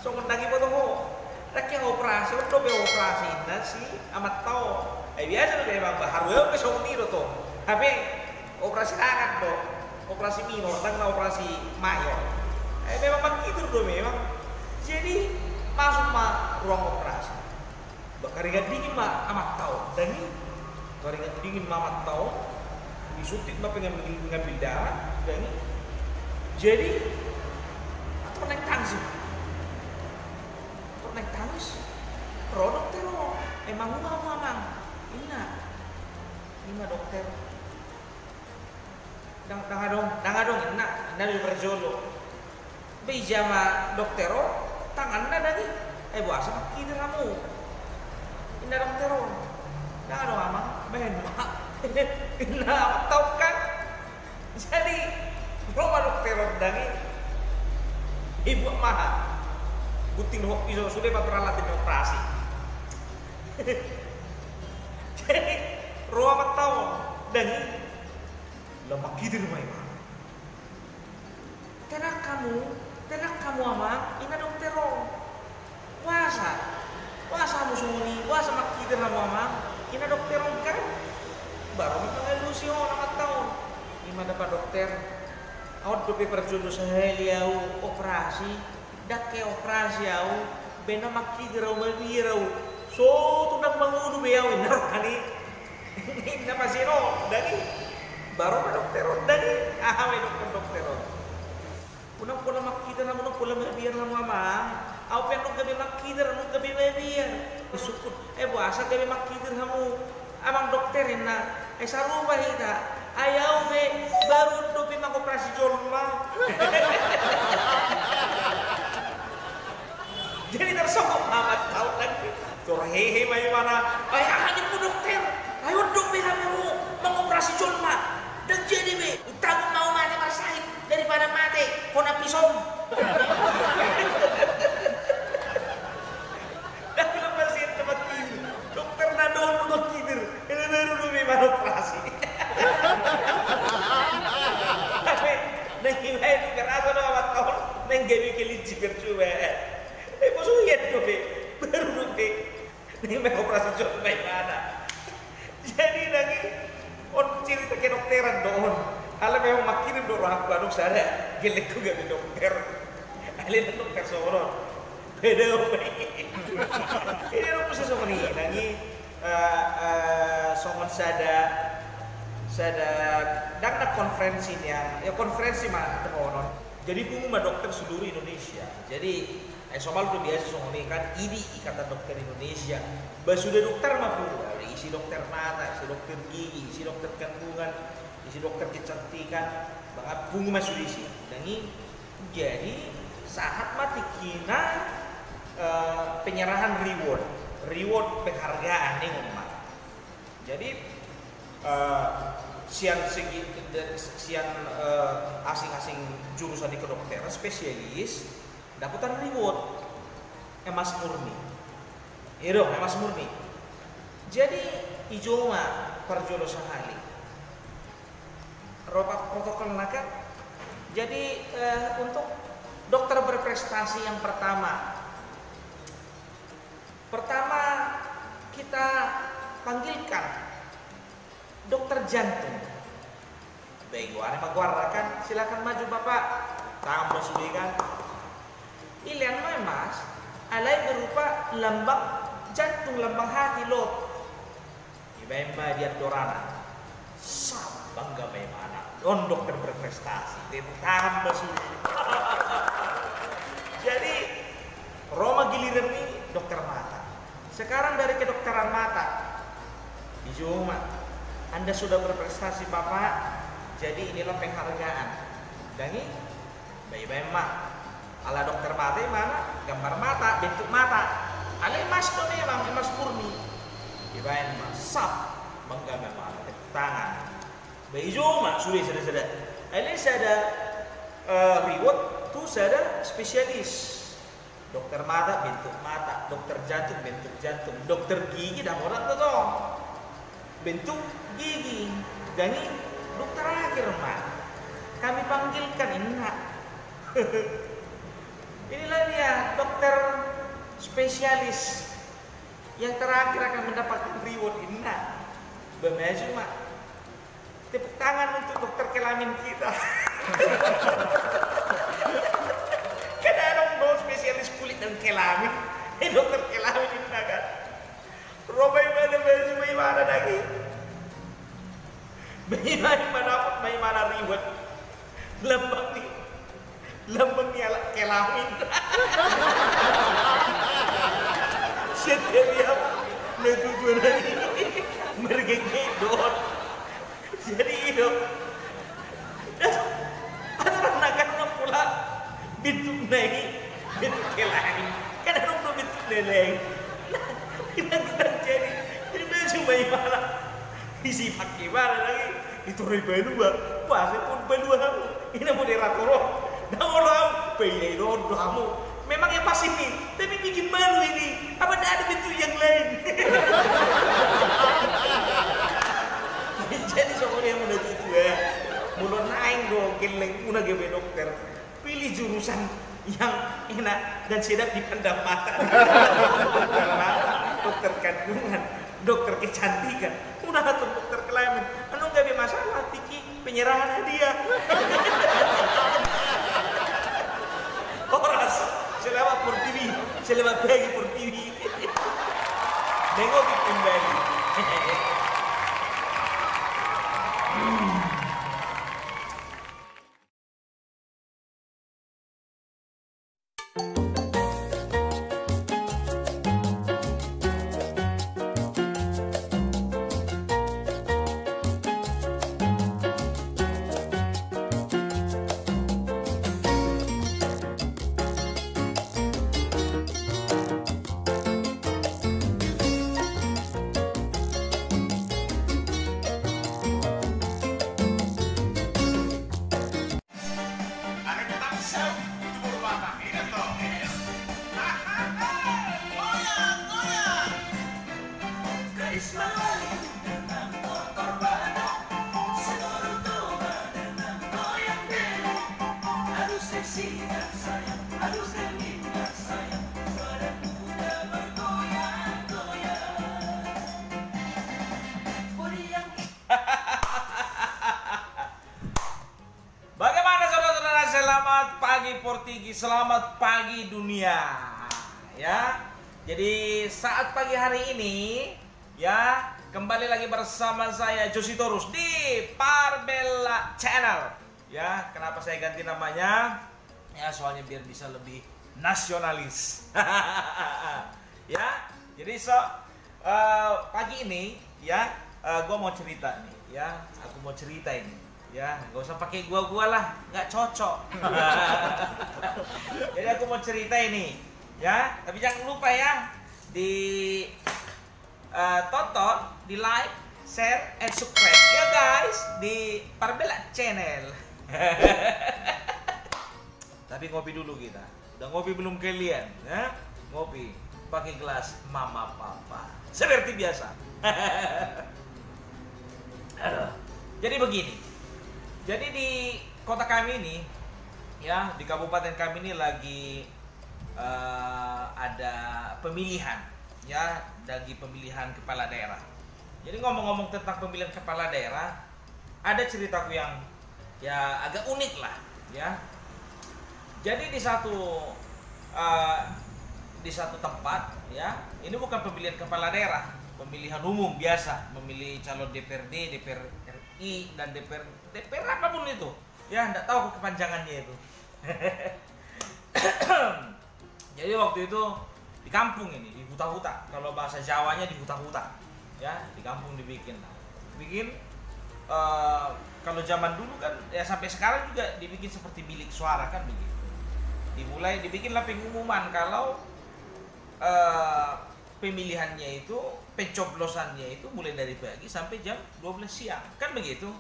Songon ndang i boto ho. Ndang hea operasi, on dope operasi, inna si amanta on. Eh, biasa do memang ba haru ahu pe songon i do tong. Hape operasi tangan do, operasi minor, ndang na operasi mayor. Eh, memang mangkitir do memang. Jadi masuk ma ruang operasi. Ba karingat dingin ma amanta on, ndang i. Karingat dingin ma amanta on, disuntik ma pengambil, pengambil darah, ndang i. Jadi tor naeng tangis i. Tor naeng tangis. Ro dokter on. Eh, manguamu amang, inna. Ima dokter. Ndang, ndang adong, ndang adong, inna, inna di parjolo. Ba ija ma dokter on, tanganna ndang i. Eh, boasa mangkitir hamu, inna dokter on. Ndang adong amang, baen ma, inna amanta on kan. Jadi ro ma dokter on, ndang i. Dibuat ma aha, gunting dohot pisau, sude ma peralatan operasi. Jadi ro amanta on, ndang i. Lam mangkitir ma i. Tenang kamu, tenang kamu amang, inna dokter on. Boasa, boasa hamu songon i, boasa mangkitir hamu amang, inna dokter on kan. Baru ma mangalusi on amanta on. Ima da pak dokter, on dope parjolo sahali ahu operasi. Ndang hea operasi ahu, baen na mangkitir ahu, mabiar ahu. So tung ndang mangolu be ahu, inna rohani. Inna pasien on, ndang i. Baru ma dokter on, dang i? Aha ma idokkon dokter on? Unang pola mangkider hamu, unang pola mabiar hamu, amang. Au pe ndang gabe mangkider, ndang gabe mabiar. Sungkun, eh, boasa gabe mangkider hamu, amang dokter, inna. Eh, sarupa hita. Ai au pe baru dope mangoperasi jolma. Jadi tarsonggot ma amanta on, dang i? Tor hehe ma ibana. Ai aha nimmu, dokter? Ai on dope hamu mangoperasi jolma. Ndang jadi be. Untagon ma au mate marsahit daripada mate hona pisom. Dang i, na pasien na mangkider, dokter na dohot na mangkider, ena baru dope mangoperasi. Tapi na ibaen pe rasa do amanta on, na gabe kelinci percuma. Eh, poso ian dope, baru dope. Naeng mangoperasi jolma ibana. Jadi, dang i, on cerita kedokteran do on. Ala memang mangkirim do rohangku, adong sada gellengku gabe dokter. Alai ndang dokter songon on. Beda, Om. Jadi adong muse songon i, dang i, eh, eh, songon sada, sada, dang na konferensi nian, ya konferensi ma dohonon. Jadi pungu ma dokter seluruh Indonesia. Jadi, eh, somal do biasa songon i kan, idi Ikatan Dokter Indonesia. Ba sude dokter ma pungu, isi dokter mata, isi dokter gigi, isi dokter kandungan, isi dokter kecantikan, ba pungu ma sude isi. Dang i, jadi sahat ma tingkina, eh, penyerahan reward, reward penghargaan, ninna ma. Jadi, eh, sian segi, sian, eh, asing-asing jurusan di kedokteran, spesialis, dapotan reward, emas murni. I do, emas murni. Jadi, i jo ma parjolo sahali. Ro protokol na kan. Jadi, eh, untuk dokter berprestasi yang pertama. Pertama, kita panggilkan dokter jantung. Bego, aha ma goarna kan? Silakan maju, Bapak. Tamba sude kan. Ilean ma emas, alai berupa lambang jantung, lambang hati, lot. Dibaen ma di andorana. Sap, bangga ma ibana. On dokter berprestasi. Tepuk tangan ma sude. Jadi, ro ma giliran ni dokter mata. Sekarang dari kedokteran mata. I jo ma. Anda sudah berprestasi, Bapak. Jadi inilah penghargaan. Dang i? Ba ibaen ma. Ala dokter mata ibana, gambar mata, bentuk mata. Alai emas do memang, emas murni. Ibaen ma, sap, bangga ma ibana, tepuk tangan. Ba i jo ma sude sada-sada. Alai sada, eh, reward tu sada spesialis. Dokter mata, bentuk mata, dokter jantung, bentuk jantung, dokter gigi, dapotan do tong bentuk gigi. Dang i, dokter akhir ma. Kami panggilkan, inna. Inilah dia dokter spesialis yang terakhir akan mendapatkan reward, inna. Ba maju ma. Tepuk tangan untuk dokter kelamin kita. Kan adong do spesialis kulit dan kelamin. Eh, dokter kelamin, inna kan. Ro ma ibana, maju ma ibana, dang i. Ba ibaen ma, dapot ma ibana reward. Lambang ni, lambang ni alat kelamin. Setiap dia menuju nani mergege dot. Jadi i do. Aturan na kan, unang pola bentuk na i bentuk kelamin. Kan adong do bentuk na lain. Nah, inna, jadi, jadi maju ma ibana. Isi pake ibana lagi. Itu rai balua. Wah, saya pun balua hamu. Ina moderator on. Nda olo au. Paidaidahon do hamu. Memang ya pas ini, tapi bikin malu ini. Apa nda ada bentuk yang lain? Jadi songon i, hamu natuatua, molo naeng do gelleng unang gabe dokter, pilih jurusan yang enak dan sedap dipandang mata. Dokter mata, dokter kandungan, dokter kecantikan. Unang antong dokter kelamin. Unang gabe masalah tingki penyerahan hadiah. Horas, selamat Portibi, selamat pagi Portibi. Mengopi kembali. Bagaimana saudara-saudara? Selamat pagi Portigi, selamat pagi dunia. Ya. Jadi saat pagi hari ini, ya, kembali lagi bersama saya Josi Torus di Parbella Channel. Ya, kenapa saya ganti namanya? Ya, soalnya biar bisa lebih nasionalis. Ya, jadi so, eh, pagi ini, ya, eh, gua mau cerita nih, ya, aku mau cerita ini, ya, gak usah pakai gua-gua lah, nggak cocok. Jadi aku mau cerita ini, ya, tapi jangan lupa ya, di, eh, tonton, di like, share, and subscribe ya guys, di Parbella Channel. Tapi ngopi dulu kita. Udah ngopi belum kalian? Ya? Ngopi pakai gelas mama papa. Seperti biasa. Aduh. Jadi begini. Jadi di kota kami ini, ya, di kabupaten kami ini lagi, eh, ada pemilihan, ya, lagi pemilihan kepala daerah. Jadi ngomong-ngomong tentang pemilihan kepala daerah, ada ceritaku yang ya agak unik lah, ya. Jadi di satu, eh, di satu tempat, ya, ini bukan pemilihan kepala daerah, pemilihan umum biasa, memilih calon D P R D, D P R R I, dan D P R, D P R apapun itu, ya, nggak tahu kepanjangannya itu. Jadi waktu itu di kampung ini, di huta-huta. Kalau bahasa Jawanya di huta-huta. Ya, di kampung dibikin. Bikin, eh, kalau zaman dulu kan, ya sampai sekarang juga dibikin seperti bilik suara kan begitu. Dimulai, dibikinlah pengumuman kalau, eh, pemilihannya itu, pencoblosannya itu mulai dari pagi sampai jam dua belas siang. Kan begitu.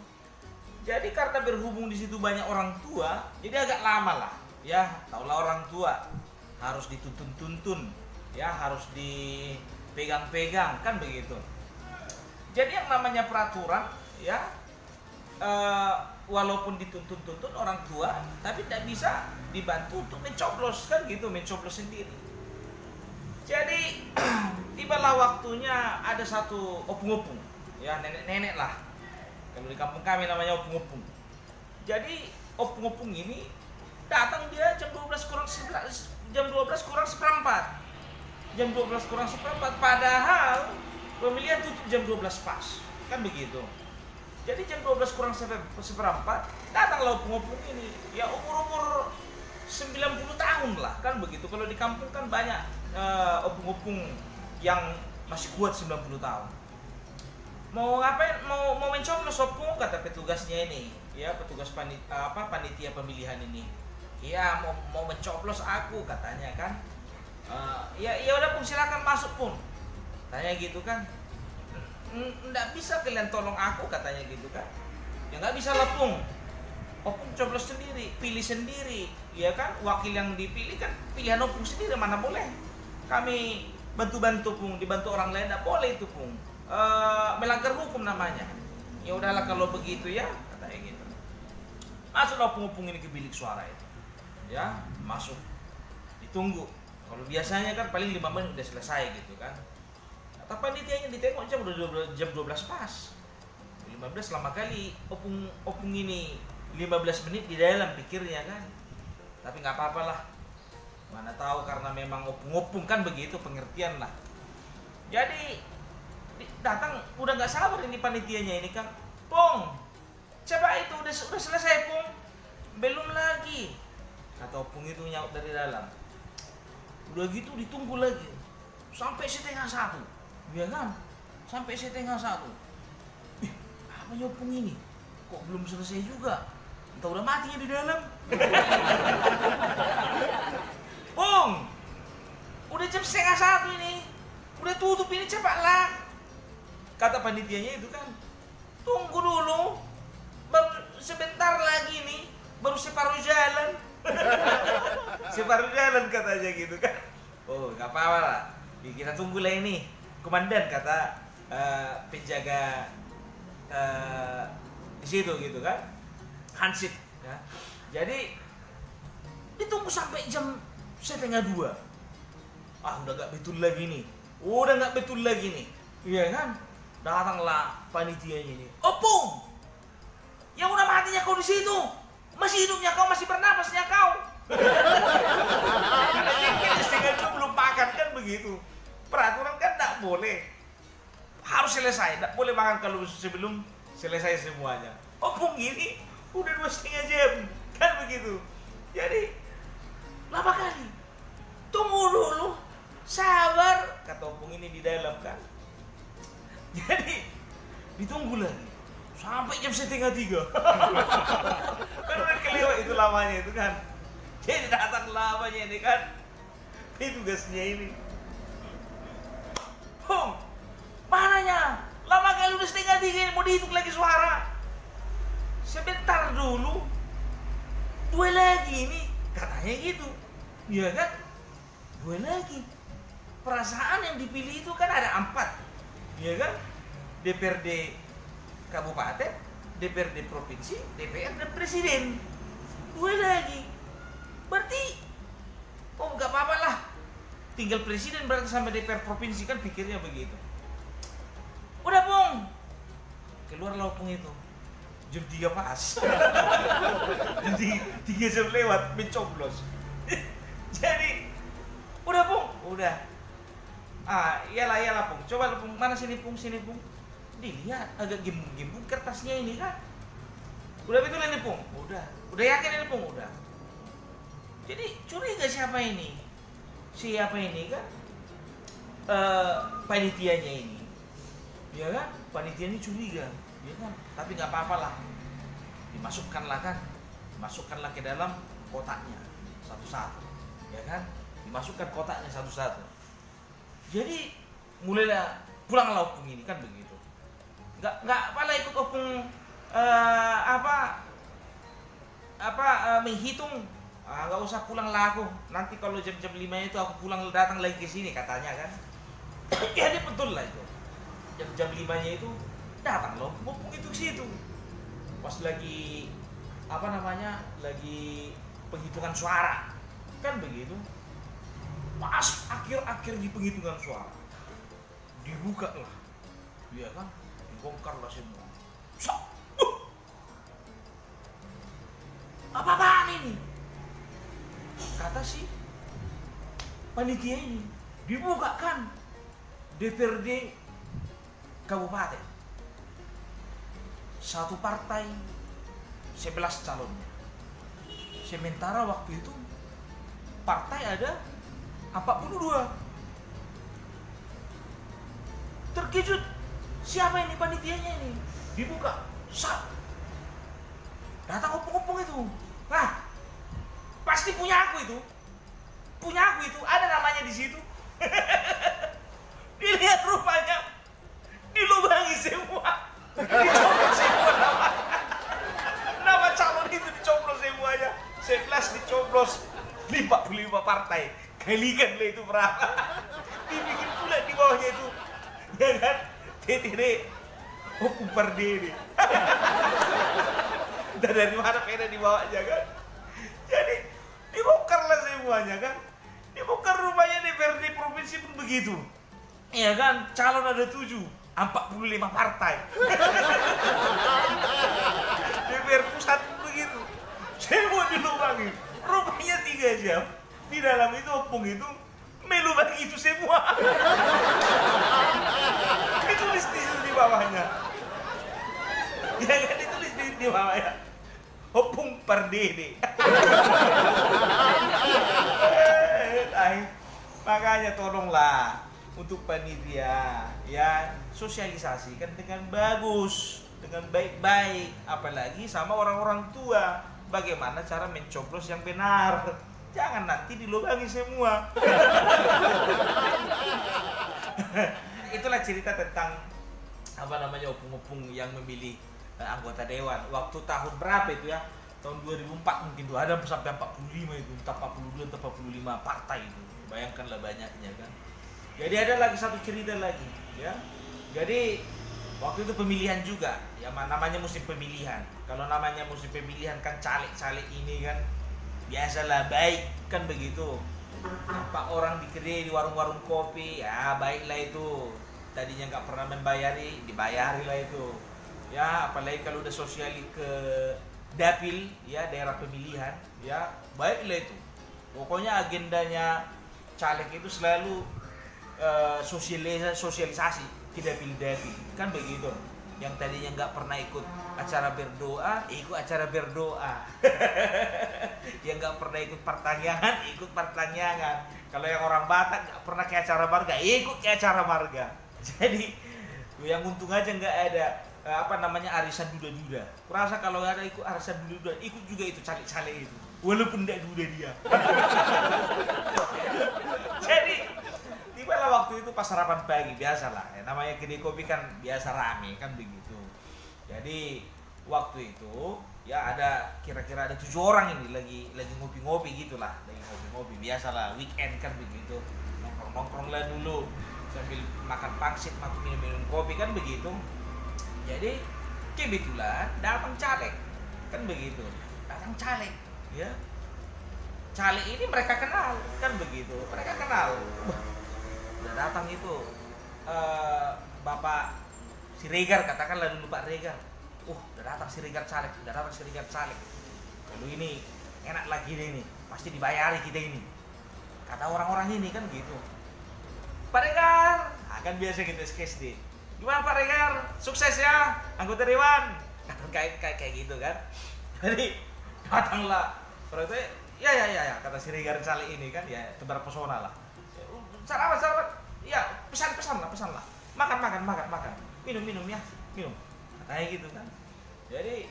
Jadi karena berhubung di situ banyak orang tua, jadi agak lama lah. Ya, taulah orang tua harus dituntun-tuntun, ya, harus dipegang-pegang, kan begitu. Jadi yang namanya peraturan, ya, eh, walaupun dituntun-tuntun orang tua, tapi tidak bisa dibantu untuk mencoblos, kan gitu, mencoblos sendiri. Jadi tibalah waktunya ada satu opung-opung, ya, nenek-nenek lah. Kalau di kampung kami namanya opung-opung. Jadi opung-opung ini datang dia jam dua belas kurang sebelas, jam dua belas kurang seperempat. Jam dua belas kurang seperempat, padahal pemilihan tutup jam dua belas pas. Kan begitu. Jadi jam dua belas kurang sepe-, seperempat, datanglah opung-opung ini. Ya, umur-umur sembilan puluh tahun lah, kan begitu. Kalau di kampung kan banyak, eh, opung-opung yang masih kuat sembilan puluh tahun. "Mau ngapain? Mau, mau mencoblos, Opung?" kata petugasnya ini. Ya, petugas pani-, apa, panitia pemilihan ini. "Iya, mau, mau mencoblos aku," katanya kan. "Eh, ya, ya udah, Pung, silakan masuk, Pung," tanya gitu kan. "N-, nggak bisa kalian tolong aku?" katanya gitu kan. "Ya nggak bisa lah, Pung. Opung coblos sendiri, pilih sendiri, ya kan? Wakil yang dipilih kan pilihan Opung sendiri, mana boleh kami bantu-bantu, Pung, dibantu orang lain, nggak boleh itu, Pung. Eh, melanggar hukum namanya." "Ya udahlah kalau begitu ya," katanya gitu. Masuklah opung-opung ini ke bilik suara itu. Ya, masuk. Ditunggu. Kalau biasanya kan paling lima menit udah selesai gitu kan. Kata panitianya, ditengok jam udah dua belas, jam dua belas pas. Lima belas lama kali, opung, opung ini lima belas menit di dalam, pikirnya kan. Tapi nggak apa-apalah. Mana tahu karena memang opung-opung kan begitu pengertian lah. Jadi di-, datang, udah nggak sabar ini panitianya ini kan. "Pung, coba itu udah, udah selesai, Pung?" "Belum lagi," kata opung itu nyaut dari dalam. Udah gitu ditunggu lagi sampai setengah satu, ya kan? Sampai setengah satu. "Ih, apa nih opung ini? Kok belum selesai juga? Entah udah mati ya di dalam." "Pung, udah jam setengah satu ini, udah tutup ini, cepatlah," kata panitianya itu kan. "Tunggu dulu, baru sebentar lagi nih, baru separuh jalan." "Separuh jalan," katanya gitu kan. "Oh, nggak apa-apa lah. Ya, kita tunggu lah ini, Komandan," kata, eh, penjaga, eh, di situ gitu kan. Hansip, ya. Jadi sampai jam setengah dua. Ah, udah nggak betul lagi nih. Udah nggak betul lagi nih. Iya kan? Datanglah panitianya ini. "Ompung, yang udah matinya kau di situ, masih hidupnya kau, masih bernapasnya kau." Karena dia kan setengah dua belum makan, kan begitu. Peraturan kan nggak boleh. Harus selesai, nggak boleh makan kalau sebelum selesai semuanya. "Ompung, ini udah dua setengah jam," kan begitu. Jadi, lama kali. "Tunggu dulu, sabar," kata ompung ini di dalam kan. Jadi, ditunggu lagi sampai jam setengah tiga. Kan udah kelewat itu lamanya itu kan. Jadi datang lamanya ini kan. Ini tugasnya ini. "Pung, mananya? Lama kali, udah setengah tiga ini, mau dihitung lagi suara." "Sebentar dulu. Dua lagi ini," katanya gitu. Iya kan? Dua lagi. Perasaan yang dipilih itu kan ada empat. Iya kan? D P R D kabupaten, D P R D provinsi, D P R dan presiden. Dua lagi. Berarti, oh, nggak apa-apa lah. Tinggal presiden berarti sama D P R provinsi kan, pikirnya begitu. "Udah, Pung." Keluarlah ompung itu. Jam tiga pas. Jadi, tiga jam lewat, mencoblos. Jadi, "Udah, Pung?" "Udah." "Ah, iyalah, iyalah, Pung. Coba lu, Pung. Mana sini, Pung? Sini, Pung." Dilihat, agak gembung-gembung kertasnya ini kan. "Udah betul ini, Pung?" "Udah." "Udah yakin ini, Pung?" "Udah." Jadi, curiga siapa ini. Siapa ini kan? Eh, panitianya ini. Ya kan? Panitia ini curiga, ya kan? Tapi nggak apa-apa lah. Dimasukkanlah kan? Masukkanlah ke dalam kotaknya satu-satu. Ya kan? Dimasukkan kotaknya satu-satu. Jadi, mulailah, pulanglah ompung ini kan begitu. Nggak, nggak apalah ikut ompung, eh, apa, apa, eh, menghitung. "Ah, nggak usah, pulanglah aku. Nanti kalau jam-jam lima itu aku pulang, datang lagi ke sini," katanya kan. Jadi betul lah itu. Jam-jam limanya itu datanglah ompung itu ke situ. Pas lagi, apa namanya, lagi penghitungan suara. Kan begitu. Pas akhir-akhir di penghitungan suara, dibuka lah. Iya kan? Dibongkar lah semua. Sak! Buh! "Apa-apaan ini?" kata si panitia ini. Dibuka kan D P R D kabupaten. Satu partai, sebelas calonnya. Sementara waktu itu partai ada empat puluh dua. Terkejut, siapa ini panitianya ini? Dibuka, sat. Datang ompung-ompung itu. "Nah, pasti punya aku itu. Punya aku itu, ada namanya di situ." Dilihat rupanya, dilubangi semua. Dicopot semua nama. Nama calon itu dicopot semuanya. Sebelas dicoblos. Lima puluh lima partai. Kalikan lah itu berapa. Dibikin pula di bawahnya itu. Ya kan? T T D. Ompung Pardede. Entah dari mana pena di bawahnya kan. Jadi, dibongkar lah semuanya kan. Dibongkar rupanya D P R D provinsi pun begitu. Iya kan, calon ada tujuh, empat puluh lima partai. D P R pusat begitu. Semua dilubangi. Rupanya tiga jam di dalam itu ompung itu melubangi itu semua. Ditulis di situ di bawahnya. Ya kan, ditulis di, di bawahnya. Ompung Pardede. Eh, tai. Makanya tolonglah untuk panitia, ya, sosialisasikan dengan bagus, dengan baik-baik, apalagi sama orang-orang tua. Bagaimana cara mencoblos yang benar? Jangan nanti dilubangi semua. Itulah cerita tentang, apa namanya, ompung-ompung yang memilih eh, anggota dewan. Waktu tahun berapa itu ya? Tahun dua ribu empat mungkin tuh, ada sampai empat puluh lima itu, entah empat puluh dua atau empat puluh lima partai itu. Bayangkanlah banyaknya kan. Jadi ada lagi satu cerita lagi, ya. Jadi waktu itu pemilihan juga, ya ma-, namanya musim pemilihan. Kalau namanya musim pemilihan kan caleg-caleg ini kan Biasalah, baik, kan begitu. Nampak orang di kedai, di warung-warung kopi, ya, baiklah itu. Tadinya nggak pernah membayari, dibayarilah itu. Ya, apalagi kalau udah sosiali ke dapil, ya, daerah pemilihan, ya, baiklah itu. Pokoknya agendanya caleg itu selalu, eh, sosialisa-, sosialisasi ke dapil-dapil, kan begitu. Yang tadinya nggak pernah ikut acara berdoa, ikut acara berdoa. Yang nggak pernah ikut partangiangan, ikut partangiangan. Kalau yang orang Batak nggak pernah ke acara marga, ikut ke acara marga. Jadi, yang untung aja nggak ada, eh, apa namanya, arisan duda-duda. Kurasa kalau ada ikut arisan duda-duda, ikut juga itu caleg-caleg itu. Walaupun nggak duda dia. Jadi, tibalah waktu itu pas sarapan pagi, biasalah. Ya, namanya kedai kopi kan biasa rame, kan begitu. Jadi, waktu itu, ya, ada kira-kira ada tujuh orang ini lagi, lagi ngopi-ngopi gitulah, lagi ngopi-ngopi, biasalah, weekend kan begitu. Nongkrong-nongkrong lah dulu, sambil makan pangsit, makan minum-minum kopi kan begitu. Jadi, kebetulan datang caleg, kan begitu. Datang caleg, ya. Caleg ini mereka kenal, kan begitu. Mereka kenal. Wah, udah datang itu, eh, Bapak Siregar, katakanlah dulu Pak Regar. "Uh, udah datang Siregar caleg, udah datang Siregar caleg. Kalau ini enak lagi deh ini, pasti dibayari kita ini," kata orang-orang ini kan gitu. "Pak Regar," ah, kan biasa gitu, S K S D. "Gimana Pak Regar? Sukses ya, anggota dewan." Kan kayak, kayak, kayak gitu kan. Jadi, datanglah. Kalau itu, "Ya, ya, ya, ya," kata Siregar caleg ini kan, ya, tebar pesona lah. "Sarapan, sarapan. Ya, pesan, pesan lah, pesan lah. Makan, makan, makan, makan. Minum, minum ya, minum." Katanya gitu kan. Jadi,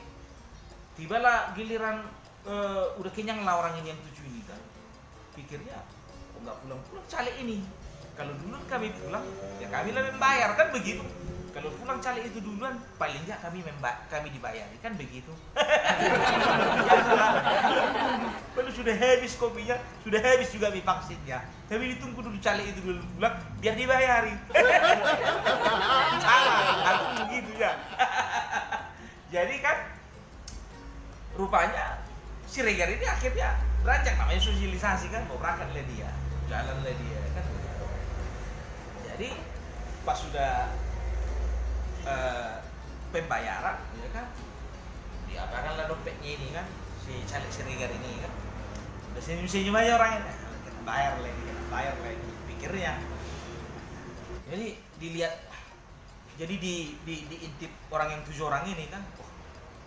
tibalah giliran, eh, udah kenyang lah orang ini yang tujuh ini kan. Pikirnya, "Kok nggak pulang-pulang caleg ini? Kalau duluan kami pulang, ya kami lah membayar," kan begitu. "Kalau pulang caleg itu duluan, paling nggak kami memba-, kami dibayari," kan begitu. Kalau sudah habis kopinya, sudah habis juga mi pangsitnya. Tapi ditunggu dulu caleg itu dulu pulang, biar dibayari. Salah, aku begitu ya. Jadi kan, rupanya Siregar ini akhirnya beranjak, namanya sosialisasi kan, mau berangkat lah dia, jalan lah dia kan. Jadi, pas sudah, eh, pembayaran, ya kan, diapakan lah dompetnya ini kan, si caleg Siregar ini kan. Udah senyum-senyum aja orangnya, "Nah, kita bayar lagi, kita bayar lagi," pikirnya. Jadi dilihat, jadi di, di, diintip orang yang tujuh orang ini kan, wah,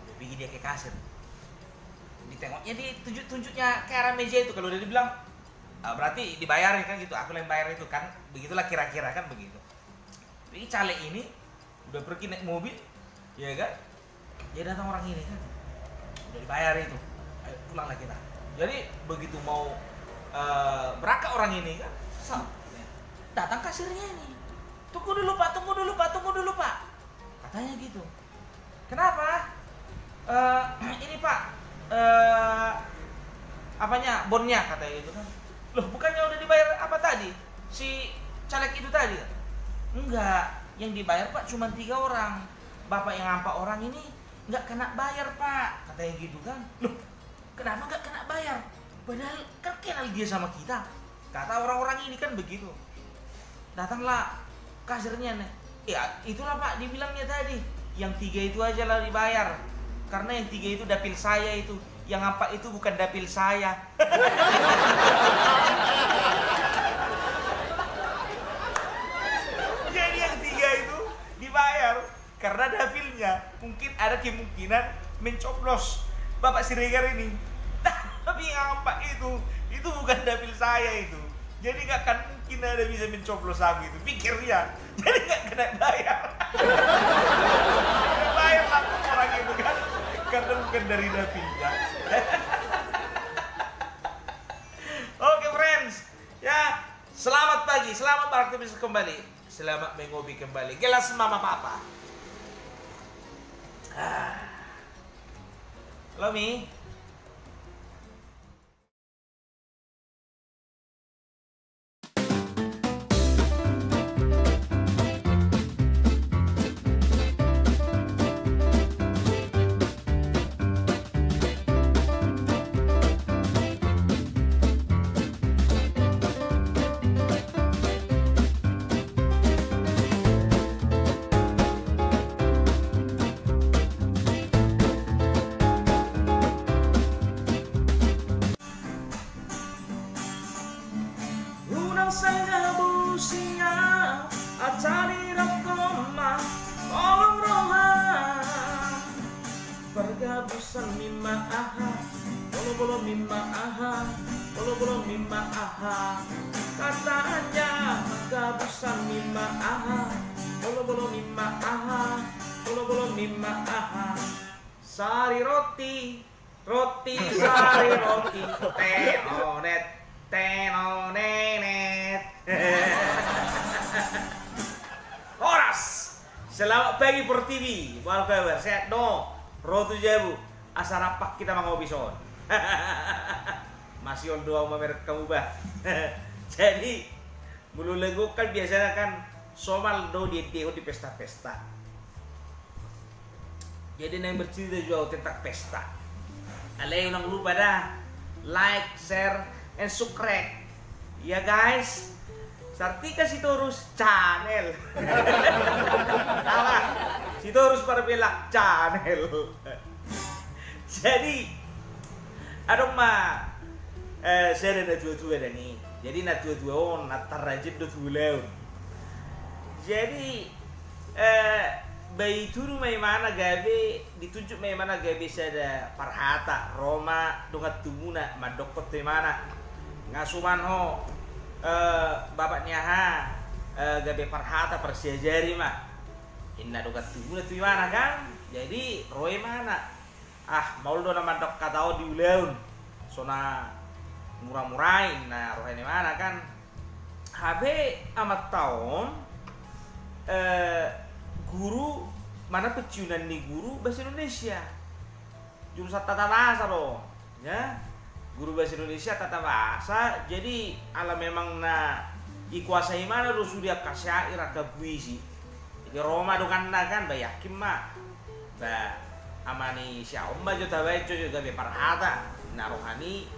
udah pergi dia ke kasir. Ditengoknya, ditunjuk-tunjuknya ke arah meja itu, kalau udah dibilang, "Ah, berarti dibayar ya kan," gitu, "aku yang bayar itu kan," begitulah kira-kira kan begitu. Jadi caleg ini udah pergi naik mobil, ya kan? Dia datang orang ini kan, udah dibayar itu, "Ayo, pulanglah kita." Jadi begitu mau, eh, berangkat orang ini kan, sat, datang kasirnya ini. "Tunggu dulu Pak, tunggu dulu Pak, tunggu dulu Pak," katanya gitu. "Kenapa?" "Eh, ini Pak, eh, apanya, bonnya," katanya gitu kan. "Loh, bukannya udah dibayar apa tadi? Si caleg itu tadi?" "Enggak, yang dibayar Pak cuma tiga orang. Bapak yang empat orang ini nggak kena bayar, Pak," katanya gitu kan. "Loh, kenapa nggak kena bayar? Padahal kan kenal dia sama kita," kata orang-orang ini kan begitu. Datanglah kasirnya nih. "Ya, itulah Pak dibilangnya tadi. Yang tiga itu aja lah dibayar. Karena yang tiga itu dapil saya itu. Yang empat itu bukan dapil saya." Jadi yang tiga itu dibayar. Karena dapilnya mungkin ada kemungkinan mencoblos Bapak Siregar ini. Tapi yang empat itu, itu bukan dapil saya itu. Jadi nggak akan mungkin ada bisa mencoblos aku itu, pikir dia. Jadi nggak kena bayar. Bayar langsung orang itu kan, karena bukan dari dapilnya. Oke, friends, ya, selamat pagi, selamat beraktivitas kembali. Selamat mengopi kembali. Gelas mama papa. Ah. Halo, Mi. Aha, bolo-bolo mima aha, bolo-bolo mima aha. Katanya maka busan mima aha, bolo-bolo mima aha, bolo-bolo mima aha. Sari roti, roti sari roti. Tenonet, tenonenet. Horas. Selamat pagi Portibi. Apa kabar? Sehat do? Ro tu jabu. Asa rap hita mangopi son. Masih on do au mamereng hamu bah. Jadi, molo lagu kan biasana kan somal do diendehon di pesta-pesta. Jadi naeng bercerita juga au tentang pesta. Alai unang lupa da like, share, and subscribe. Ya guys, Sartika Sitorus Channel. Salah. Sitorus Parbelak Channel. Jadi adong ma, eh, sada na tua-tua da ni. Jadi na tua-tua on na tarrajin do tu ulaon. Jadi, eh, baen tudu ma imana gabe, ditunjuk ma imana gabe sada parhata, ro ma dongan tubuna mandokkon tu imana. Nga suman ho, eh, bapak ni aha, eh, gabe parhata parsiajari ma. Inna dongan tubuna tu imana kan. Jadi ro imana. Ah, maol do na mandok hata on di ulaon. So na mura-murai na roha ni imana kan. Hape amanta on, eh, guru, mana pensiunan ni guru bahasa Indonesia. Jurusan tata bahasa do, ya. Guru bahasa Indonesia tata bahasa, jadi ala memang na dikuasai imana do sude angka syair, angka puisi. Jadi ro ma donganna kan, ba yakin ma. Ba, ama ni si Aom ma jo tabaen jo, jo gabe parhata. Na roha ni,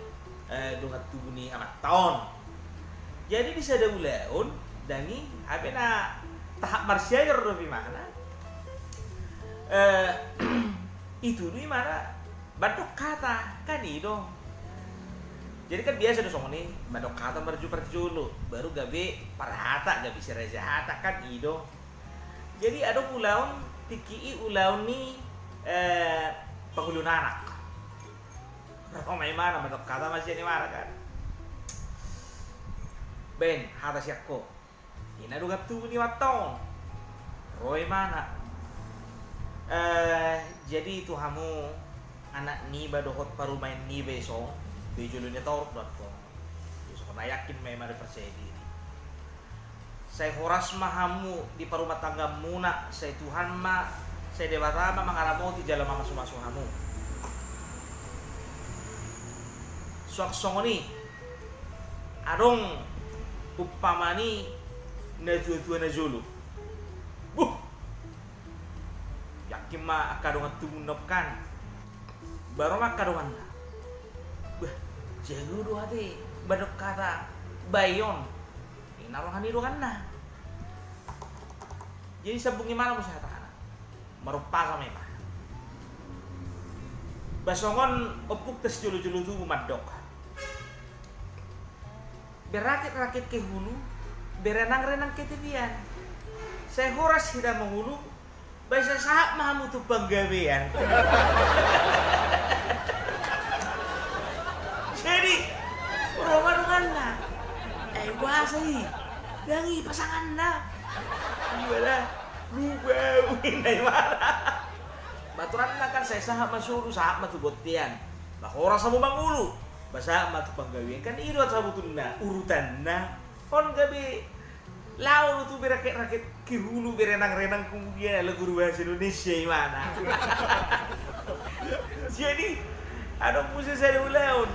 eh, dongan tubu ni amanta on. Jadi di sada ulaon, dang i, hape na tahap marsiajari do imana. Eh, itudu imana mandok hata, kan i do. Jadi kan biasa do songon i, mandok hata marju parjolo, baru gabe parhata, gabe siraja hata, kan i do. Jadi adong ulaon, tingki i ulaon ni, eh, pangoluan anak. Ro ma imana mandok hata ma sian imana kan. Baen hata sian ho. Inna dongan tubu ni amanta on. Ro imana. Eh, jadi tu hamu anak niba dohot parumaen niba i son, be jolo ni torop do antong. Songon na yakin ma imana, percaya diri. Sai horas ma hamu di parumatanggaanmuna, sai Tuhan ma, sai Debata ma mangaramoti jala mamasumasu hamu. Suang songon i, adong umpama ni na tua-tua na jolo. Buh! Yakin ma angka dongan tubuna on kan. Baru ma angka donganna. Bah, jago do ate mandok hata bae on. Inna roha ni donganna. Jadi sambung imana muse hatana. Marumpasa ma imana. Ba songon ompungta sijolo-jolo tubu mandok. Berakit-rakit ke hulu, berenang-renang ke tepian. Sai horas hita mangolu, ba sai sahat ma hamu tu panggabean. Jadi ro ma donganna. Eh, boasa i? Dang i pasanganna. Iba da, lupa au, inna imana. Ba aturanna kan sai sahat ma solu, sahat ma tu bontean. Ba horas hamu mangolu, ba sahat ma tu panggabean. Kan i do sabotulna urutanna. On gabe laho do tu berakit-rakit ke hulu, berenang-renang kemudian ala guru bahasa Indonesia imana. Jadi adong muse sada ulaon.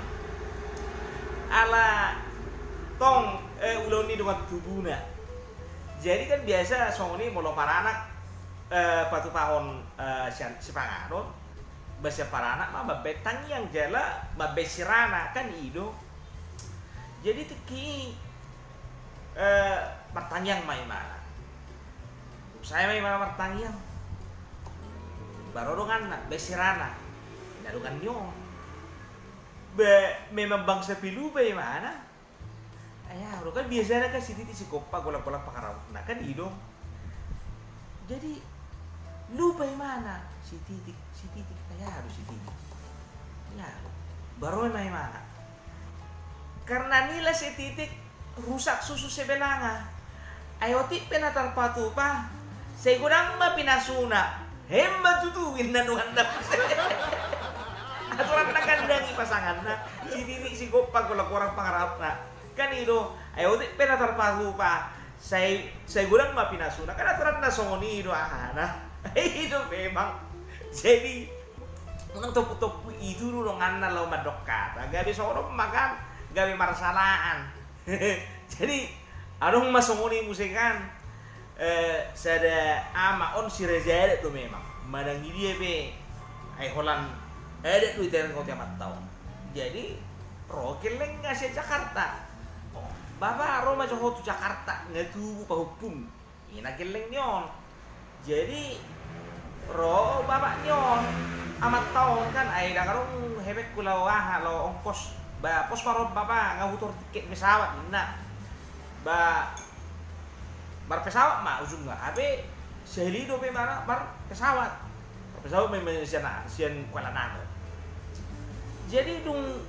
Ala tong, eh, ulaon ni dongan tubuna. Jadi kan biasa songon i molo paranak, eh, patupahon, eh, sian, sipanganon, ba sian paranak ma mambaen tangiang jala mambaen sirana, kan i do. Jadi tingki i, eh, martangiang ma imana. Sae ma imana martangiang. Ba ro donganna, baen sirana. Inna dongan ni on. Ba memang bangsa piluba imana. Ai aha do kan biasana kan sititik sigompa, golanggolang pangarahutna, kan i do. Jadi lupa imana, sititik, sititik, ai aha do sititik. Nga, baru ma imana. Karena nilai setitik rusak susu sebelanga. Ai otik pe na tarpatupa, sai godang ma pinasuna. Hem ma tutu inna nuan na. Aturan na kandang i pasanganna. Si titik si gopang gola gorang pangarapna. Kan i do, ai otik pe na tarpatupa. Sai, sai godang ma pinasuna. Kan aturan na songon i do ahana. I do memang. Jadi, unang tompu-tompu i tutu donganna laho mandok hata. Gabe songon on ma kan, gabe marsalaan. Jadi, adong ma songon i muse kan, eh, sada ama on si raja adat do memang. Manang i dia pe, ai holan adat do i tereng kau tiap tahun. Jadi, ro gellengna sian Jakarta. Oh, bapa, ro ma jo ho tu Jakarta, nga tubu pahompum. Ina gelleng ni on. Jadi, ro bapak ni on, amanta on kan, ai ndang adong hepengku laho aha, laho ongkos. Ba, pos ma ro bapa, nga hutor tiket pesawat, inna. Ba, marpesawat ma ujungna, hape sahali do pe mana marpesawat. Marpesawat ma, ma sian, sian Kuala Namu. Jadi dung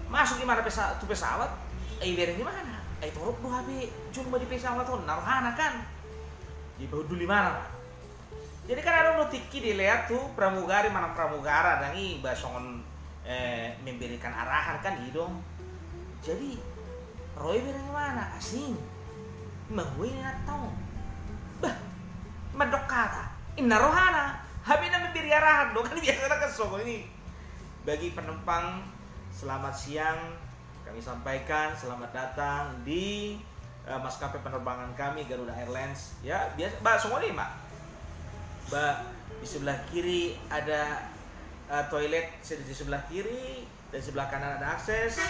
masuk imana pesa-, tu pesawat, ai ibereng imana. Ai torop do hape jolma di pesawat on, na rohana kan. Dipahundul imana ma. Jadi kan adong do tingki dilean tu pramugari manang pramugara, ndang i ba songon, eh, memberikan arahan kan i do. Jadi, ro ibereng imana, asing. Mahua inanta on. Bah, mandok hata. Inna rohana. Hape na memberi arahan do, kan biasana kan songon i. Bagi penumpang, selamat siang. Kami sampaikan selamat datang di, eh, maskapai penerbangan kami, Garuda Airlines. Ya, biasa, ba, songon i ma. Ba, di sebelah kiri ada, eh, toilet, di sebelah kiri, dan sebelah kanan ada akses.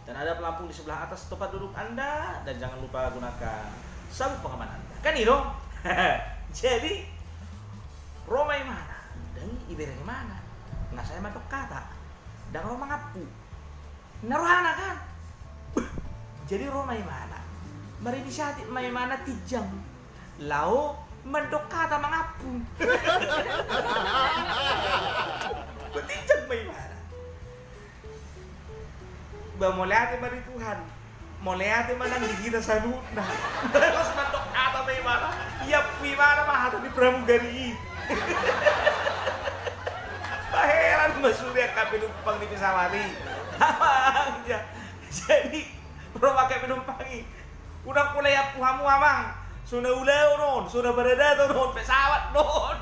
Dan ada pelampung di sebelah atas tempat duduk Anda, dan jangan lupa gunakan sabuk pengaman Anda. Kan i do? Jadi, ro ma imana, ndang i ibereng imana. Nga sai mandok hata. Ndang ro mangampu. Na rohana kan? Beh, jadi ro ma imana. Marinisiatif ma imana tinjang. Laho mandok hata mangampu. Tinjang ma imana. Ba mauliate ma di Tuhan. Mauliate ma nang di hita saluhutna. Terus mandok hata ma imana. Iampu imana ma hata ni pramugari i. Ba heran ma sude angka penumpang ni pesawat i. Amang ja. Jadi, ro ma angka penumpang i. Unang pola iampu hamu amang. So na ulaon on, so na paradaton on, pesawat do on.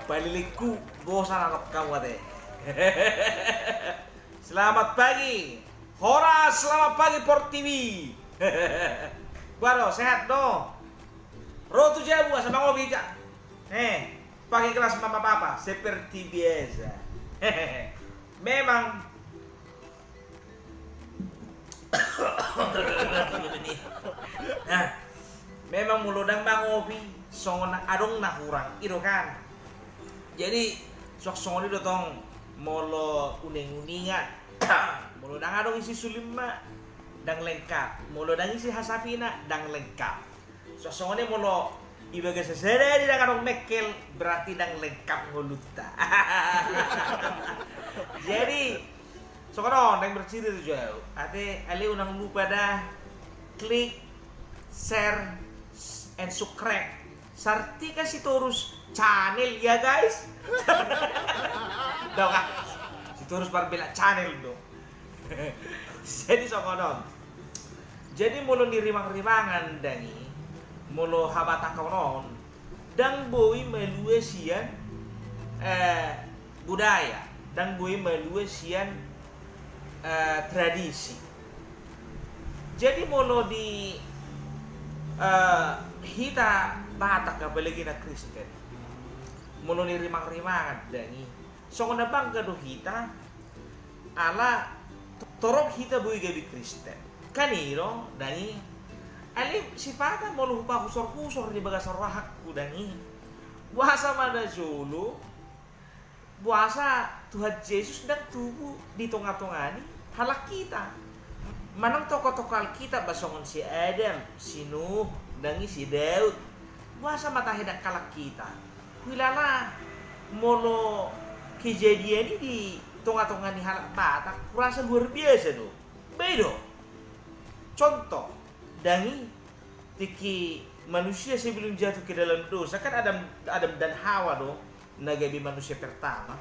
Palilingku, bosan anak kamu ate. Selamat pagi. Horas, selamat pagi, Portibi. Ba do, sehat do? Ro tu jabu, asa mangopi ja. Eh, pakai gelas mama papa, seperti biasa. Memang. Nah, memang molo ndang mangopi, songon adong na hurang, i do kan. Jadi, suang songon i do tong, molo uning-uningan, molo ndang adong isi sulimma, ndang lengkap. Molo ndang isi hasapina, ndang lengkap. Suang songon i molo di bagasan sadari ndang adong mengkel, berarti ndang lengkap ngolunta. Jadi, songon on, ndang bercerita tu jau. Ate, ale unang lupa da klik, share, and subscribe. Sartika Sitorus channel ya, guys. Dong, ah. Sitorus parbela channel do. Jadi songon on. Jadi molo ni rimang-rimangan dang i, molo habatahon on, dang boi malua sian, eh, budaya, dang boi malua sian, eh, tradisi. Jadi molo di, eh, hita Batak, apalagi na Kristen, molo ni rimang-rimangan dang i, songon na bangga do hita, ala torop hita boi gabe Kristen. Kan i do dang i. Alai sipata molo hupahusor-husor di bagasan rohangku dang i, boasa ma na jolo, boasa Tuhan Jesus dang tubu di tonga-tonga ni halak hita. Manang tokoh-tokoh Alkitab ba songon si Adam, si Nuh, dang i si Daud. Boasa ma tahe dang halak hita. Huilala molo kejadian i di tonga-tonga ni halak Batak, hurasa luar biasa do. Ba i do. Contoh, dang i, tingki manusia sebelum jatuh ke dalam dosa, kan Adam, Adam dan Hawa do na gabe manusia pertama.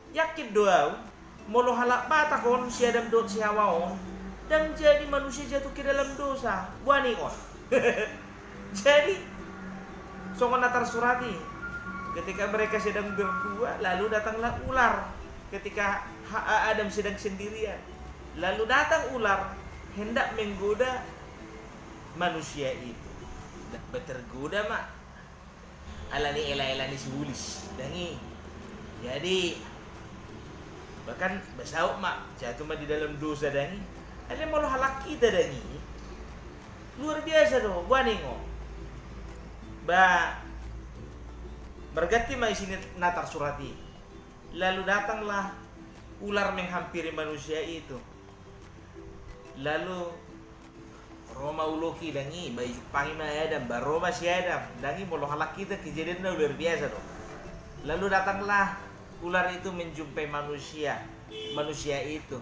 Yakin do au, molo halak Batak on, si Adam dohot si Hawa on, dang jadi manusia jatuh ke dalam dosa. Boaning on. Jadi songon na tarsurat i, ketika mereka sedang berdua, lalu datanglah ular. Ketika Ha-, Adam sedang sendirian, lalu datang ular, hendak menggoda manusia itu. Ba tergoda ma ala ni ela-ela ni si Ulis dang i. Jadi bahkan ba saut ma, jatuh ma di dalam dosa dang i. Alai molo halak hita dang i, luar biasa do, boaning on. Ba marganti ma isi ni na tarsurat i. Lalu datanglah ular menghampiri manusia itu. Lalu ro ma uloki dang i, ba dijumpangi ma Adam, ba ro ma si Adam. Dang i, molo halak hita kejadianna luar biasa do. Lalu datanglah ular itu menjumpai manusia, manusia itu.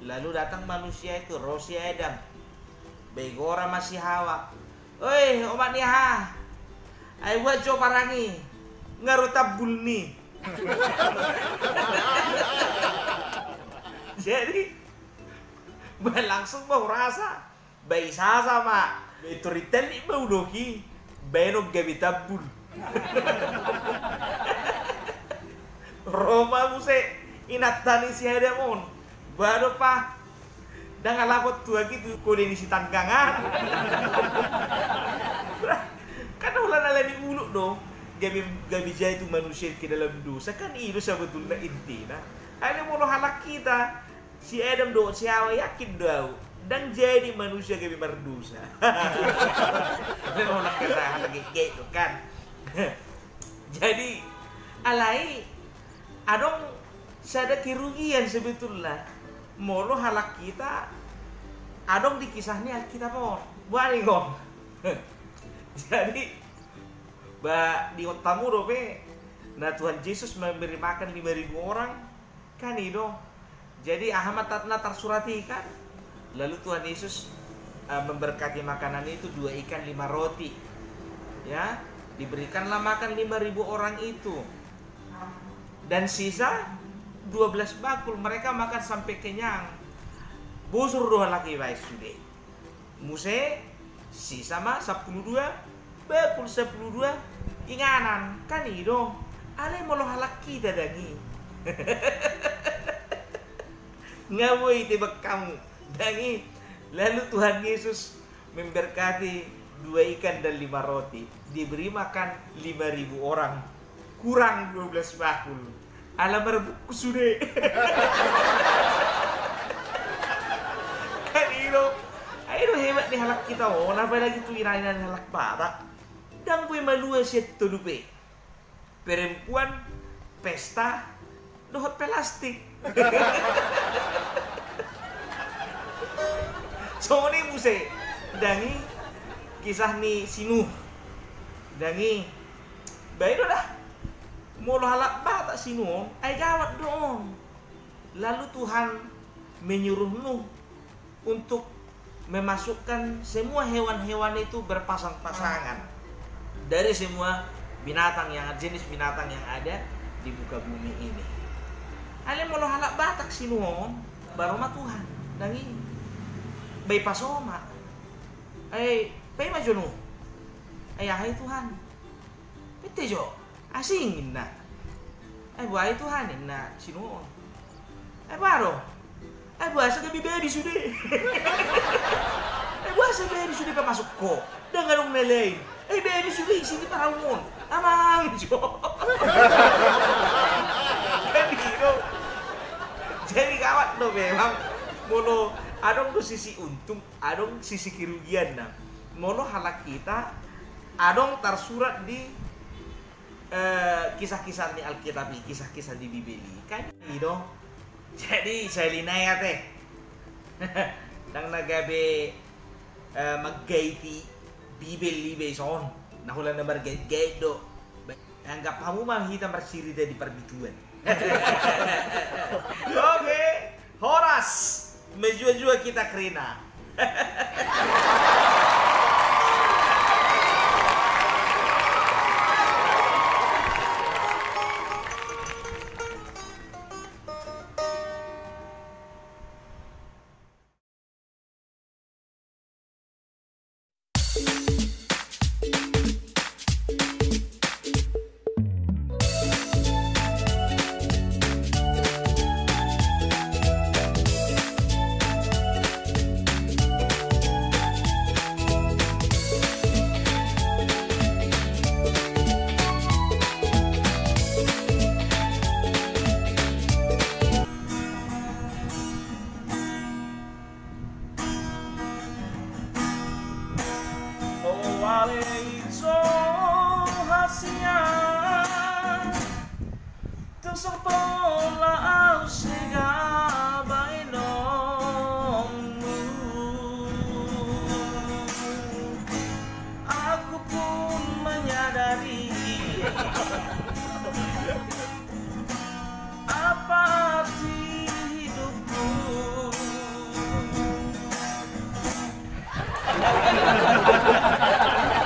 Lalu datang manusia itu, ro si Adam. Ba digora ma si Hawa. Oi, omak ni aha? Ai buat jo parang i, nga ro tambul ni. Jadi ba langsung ma hurasa, ba i sasa ma, ba i torintelli ma uloki, baenon gabe tambul. Ro ma muse inanta ni si Adam on. Ba dope dang alapon tuak i tu kode ni sitanggangan. Kan holan ala ni ulok do gabe, gabe jatuh manusia ke dalam dosa, kan i do sabotulna intina. Alai molo halak hita, si Adam dohot si Hawa, yakin do au, dang jadi manusia gabe mardosa. Alai molo halak hita, halak gegek do kan. Jadi alai adong sada kerugian sebetulna molo halak hita adong di kisah ni Alkitab on. Boaning on. Jadi ba di otakmu dope na Tuhan Jesus memberi makan lima ribu orang, kan i do. Jadi aha ma na tarsurat i kan? Lalu Tuhan Yesus, eh, memberkati makanan itu, dua ikan, lima roti. Ya, diberikanlah makan lima ribu orang itu. Dan sisa dua belas bakul, mereka makan sampai kenyang. Bosur do halak i baen sude. Muse sisa ma sampulu dua bakul, sampulu dua inganan, kan i do. Alai molo halak hita dang i, nga boi tebak hamu dang i. Lalu Tuhan Yesus memberkati dua ikan dan lima roti, diberi makan lima ribu orang. Kurang dua belas bakul. Ala marbungkus sude. Kan i do. Ai do hebat ni halak hita on, apalagi tu ina-ina ni halak Batak. Dang boi malua sian tolu pe. Perempuan, pesta, dohot pelastik. Songon i muse dang i kisah ni si Nuh. Dang i, ba i do da. Molo halak Batak si Nuh on, ai gawat do on. Lalu Tuhan menyuruh Nuh untuk memasukkan semua hewan-hewan itu berpasang-pasangan. Dari semua binatang yang, jenis binatang yang ada di muka bumi ini. Alai molo halak Batak sinuaon, baru ma Tuhan. Dang i. Bai paso ma. Ai, bai ma jo nuaon. Ai aha i Tuhan. Pette jo. Asing inna. Ai boha i Tuhan inna sinuaon. Ai boha do. Ai boasa gabe babi sude. Ai boasa babi sude pamasuk ho. Dang adong na lain. Ai babi sude isi ni parau on. Amang jo. Kan i do. Jadi gawat do memang. Molo adong do sisi untung, adong sisi kerugianna. Molo halak hita adong tarsurat di eh, kisah-kisah ni Alkitab i, kisah-kisah di Bibel i. Kan i do. Jadi, sahali nai ate. Dang na gabe, eh, manggaiti Bibel i be ison. Na holan na margait-gait do. Anggap hamu ma hita marcarita di parbinguan. Oke. Horas, menjua-jua kita kerina. Tung so pola au sega baenonmu, aku pun menyadari apa arti hidupku.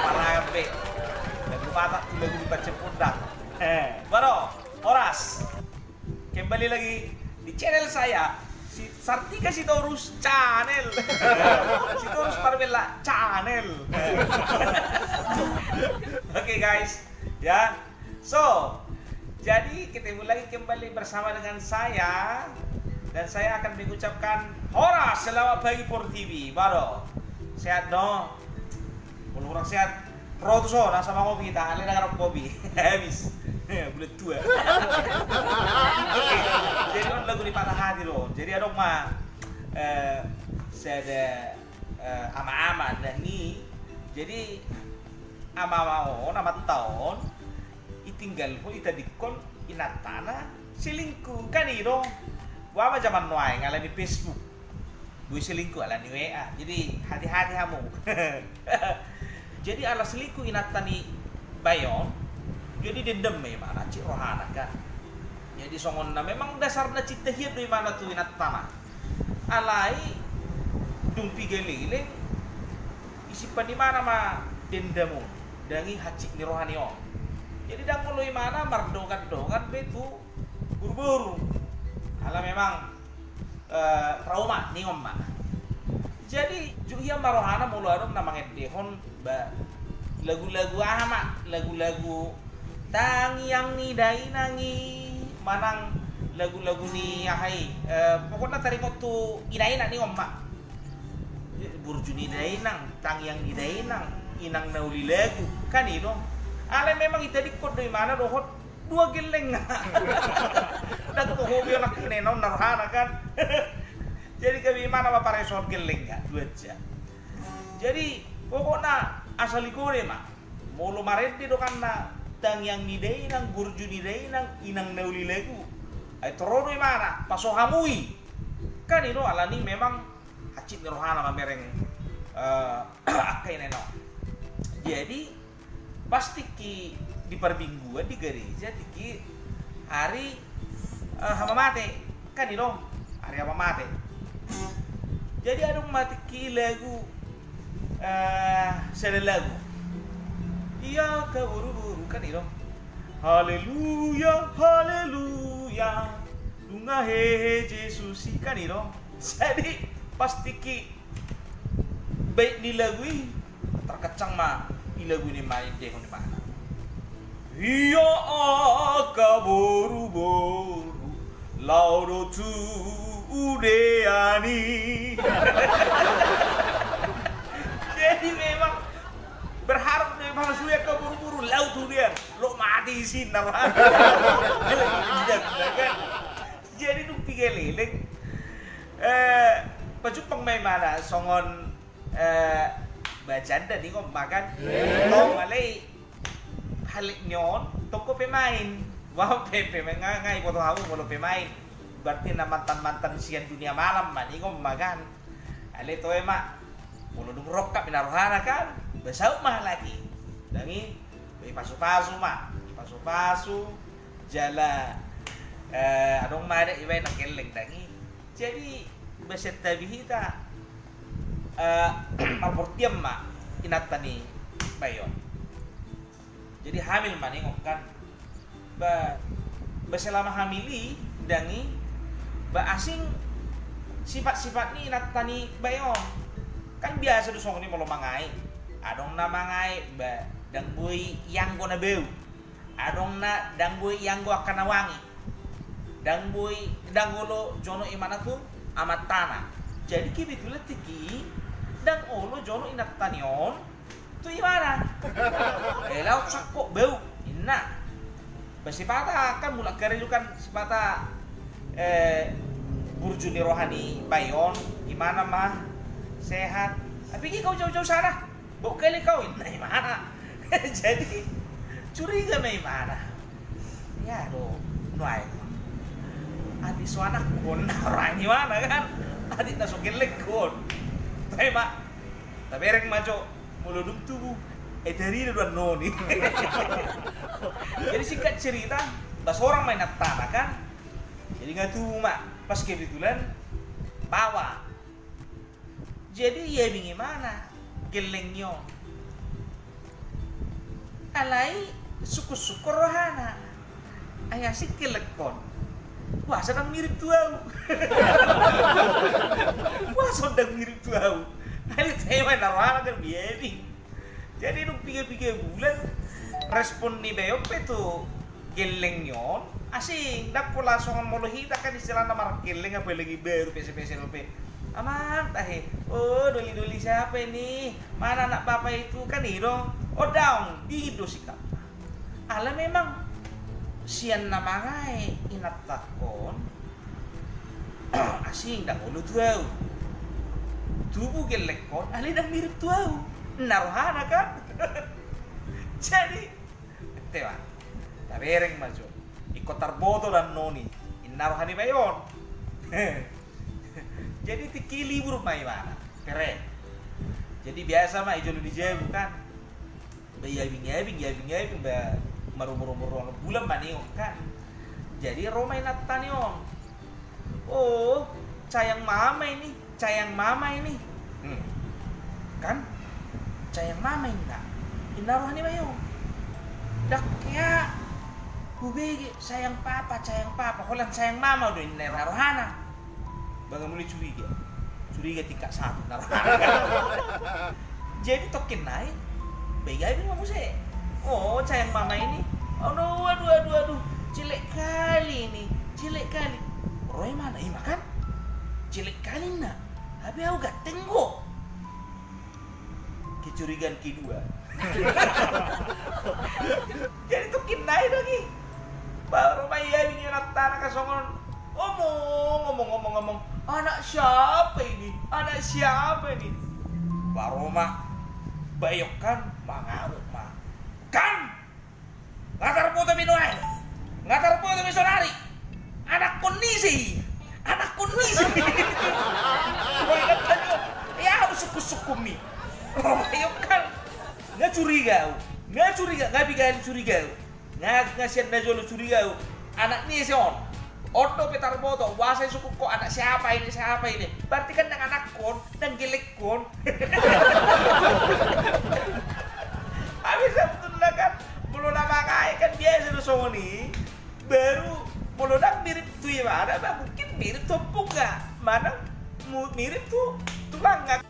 Parah be. Lagu Batak tu lagu di Pacepunda. Eh, baru, horas. Kembali lagi di channel saya, si Sartika Sitorus Channel. Sitorus Parbella Channel. Oke, guys, ya. So, jadi ketemu lagi kembali bersama dengan saya. Dan saya akan mengucapkan horas, selamat pagi Por T V. Baru, sehat dong. Molo kurang sehat, ro tu son, asa mangopi hita, alai dang adong kopi. Habis. Bulan tua. Oke. Jadi on lagu ni patah hati do. Jadi adong ma, eh, sada, eh, ama-ama na ni. Jadi ama-ama on, amanta on, ditinggalhon, ditadingkon inantana selingkuh. Kan i do. Boha ma jaman nuaeng, alani Facebook. Boi selingkuh alani W A. Jadi hati-hati hamu. Jadi ala selingkuh inanta ni bae on, jadi dendam ma imana, hansit rohana kan. Jadi songon na memang dasarna cinta hian do imana tu inantana. Alai dung piga leleng, disimpan imana ma dendam on. Dang i hansit ni roha ni on. Jadi dang olo imana mardongan-dongan be tu boru-boru. Ala memang, eh, trauma ningon ma. Jadi jut hian ma rohana molo adong na mangendehon ba lagu-lagu aha ma, lagu-lagu Tangiang ni Dainang i, manang lagu-lagu ni aha i, eh, pokokna taringot tu ina-ina ningon ma. Burju ni Dainang, Tangiang ni Dainang, Inang na Uli Lagu, kan i do. Alai memang ditadingkon do imana dohot dua gellengna. Dang toho be on angka ina-ina on na rohana kan. Jadi gabe imana ma pareso gellengna dua ja. Jadi pokokna asa ligore ma. Molo marende do kan na Tangiang ni Dainang, Burju ni Dainang, Inang na Uli Lagu, ai toro do imana paso hamu i. Kan i do, alani memang hansit ni rohana mamereng, eh, angka ina-ina on. Jadi pas tingki di parmingguan di gareja, tingki ari, eh, hamamate, kan i do, ari hamamate. Jadi adong ma tingki lagu, eh, sada lagu. I Ia angka boruboru, kan i do. Haleluya, haleluya. Nunga hehe Jesus i, kan i do. Jadi pas tingki bait ni lagu i, tarkencang ma i lagu i, maendehon ibana. Ia angka boruboru, laho do tu udean i. Jadi memang berharap memang sude angka boruboru laho tu udean, laho mate i si na rohana. Jadi dung piga leleng, eh, pajumpang ma ibana songon, eh, bajanda, ningon ma kan. Tong alai halak ni on tong pe pemain. Wah, pe, pemain, nga, nga iboto hamu molo pemain. Berarti na mantan-mantan sian dunia malam ma, ningon ma kan. Alai toe ma, molo dung rongkap i na rohana kan, ba saut ma halak i. Ndang i, ba ipasu-pasu ma, ipasu-pasu, jala, eh, adong ma adat ibaen na gelleng, ndang i. Jadi ba sian tabi hita, eh, marbortian ma inanta ni bayo on. Jadi hamil ma, ningon kan. Ba, ba selama hamil i, ndang i, ba asing sifat-sifat ni inanta ni bayo on. Kan biasa do songon i molo mangae. Adong na mangae, ba, ndang boi ianggo na bau. Adong na ndang boi ianggo angka na wangi. Ndang boi, ndang olo jono imana tu amantana. Jadi kebetulan tingki i ndang olo jono inanta ni on tu imana. Eh, laho sangkot bau, ninna. Ba sipata kan mulak karejo kan sipata, eh, burju ni roha ni bayo on, imana ma sehat. Tapi ki kau jau-jau sana. Bau kali kau, ninna imana. Jadi curiga ma imana. Ia do nuaeng. Atik so anakkon, ninna roha ni imana kan. Atik na so gellenghon. Toe ma. Tabereng ma jo, molo dung tubu, eh, tarida do annon i. Jadi singkat cerita, ba sorang ma inantana kan. Jadi nga tubu ma, pas kebetulan baoa. Jadi iabing imana gelleng i on. Alai sungkun-sungkun rohana. Ai asing gellengkon. Boasa ndang mirip tu au. Boasa ndang mirip tu au. Ai toe ma ninna rohana kan, iabing. Jadi dung piga-piga bulan, respon ni bayo on pe tu gelleng i on asing, ndang pola songon molo hita kan istilahna margelleng apalagi baru pesel-pesel pe. Amang tahe, oh, doli-doli siapa ini? Mana anak bapak itu? Kan i do. Oh, daong, dingin do sikap. Ala memang sian na mangae inantangkon, asing ndang olo tu au. Tubu gellengkon, alai ndang mirip tu au. Ninna rohana kan. Jadi, ente ma. Tabereng ma jo. Ingkon tarboto do annon i, ninna roha ni bayo on. Jadi tingki i libur ma imana. Pere. Jadi biasa ma i jolo di jabu kan. Ba iabing-iabing, iabing-iabing, ba marumur-umur onom bulan ma ningon kan. Jadi ro ma inanta ni on. Oh, sayang mama ini, sayang mama ini. Hmm. Kan? Sayang mama ini, nak. Ninna roha ni bayo on. Ndang hea hubege, sayang papa, sayang papa. Holan sayang mama do ninna rohana. Ba nga mulai curiga. Curiga tingkat satu, ninna rohana. Jadi tongkin nai, ba iabing ma muse. Oh, sayang mama ini. Aduh, aduh, aduh, aduh. Jelek kali ini. Jelek kali. Ro imana, ima kan? Jelek kali, ninna. Tapi au ganteng do. Kecurigaan kedua. Jadi tongkin nai do i. Baru ma iabing inantana kan songon, omong, omong, omong, omong. Anak siapa ini? Anak siapa ini? Baru ma bayo on kan mangamuk ma. Kan? Nga tarboto be nuaeng. Nga tarboto be saonari. Anakkon ni ise i? Anakkon ni ise i? Oi, kan, ia au sungkun-sungkunmi. Oi, kan. Nga curiga au. Nga curiga, nga piga ni curiga au. Nga, nga sian na jolo curiga au. Anak ni ise on? On dope tarboto, boasa i sungkun ho anak siapa ini, siapa ini? Berarti kan ndang anakkon, ndang gellengkon. Habis sabtu Songon i, baru molo ndang mirip tu ibana, ba mungkin mirip tu ompungna, manang mu-, mirip tu tulangna.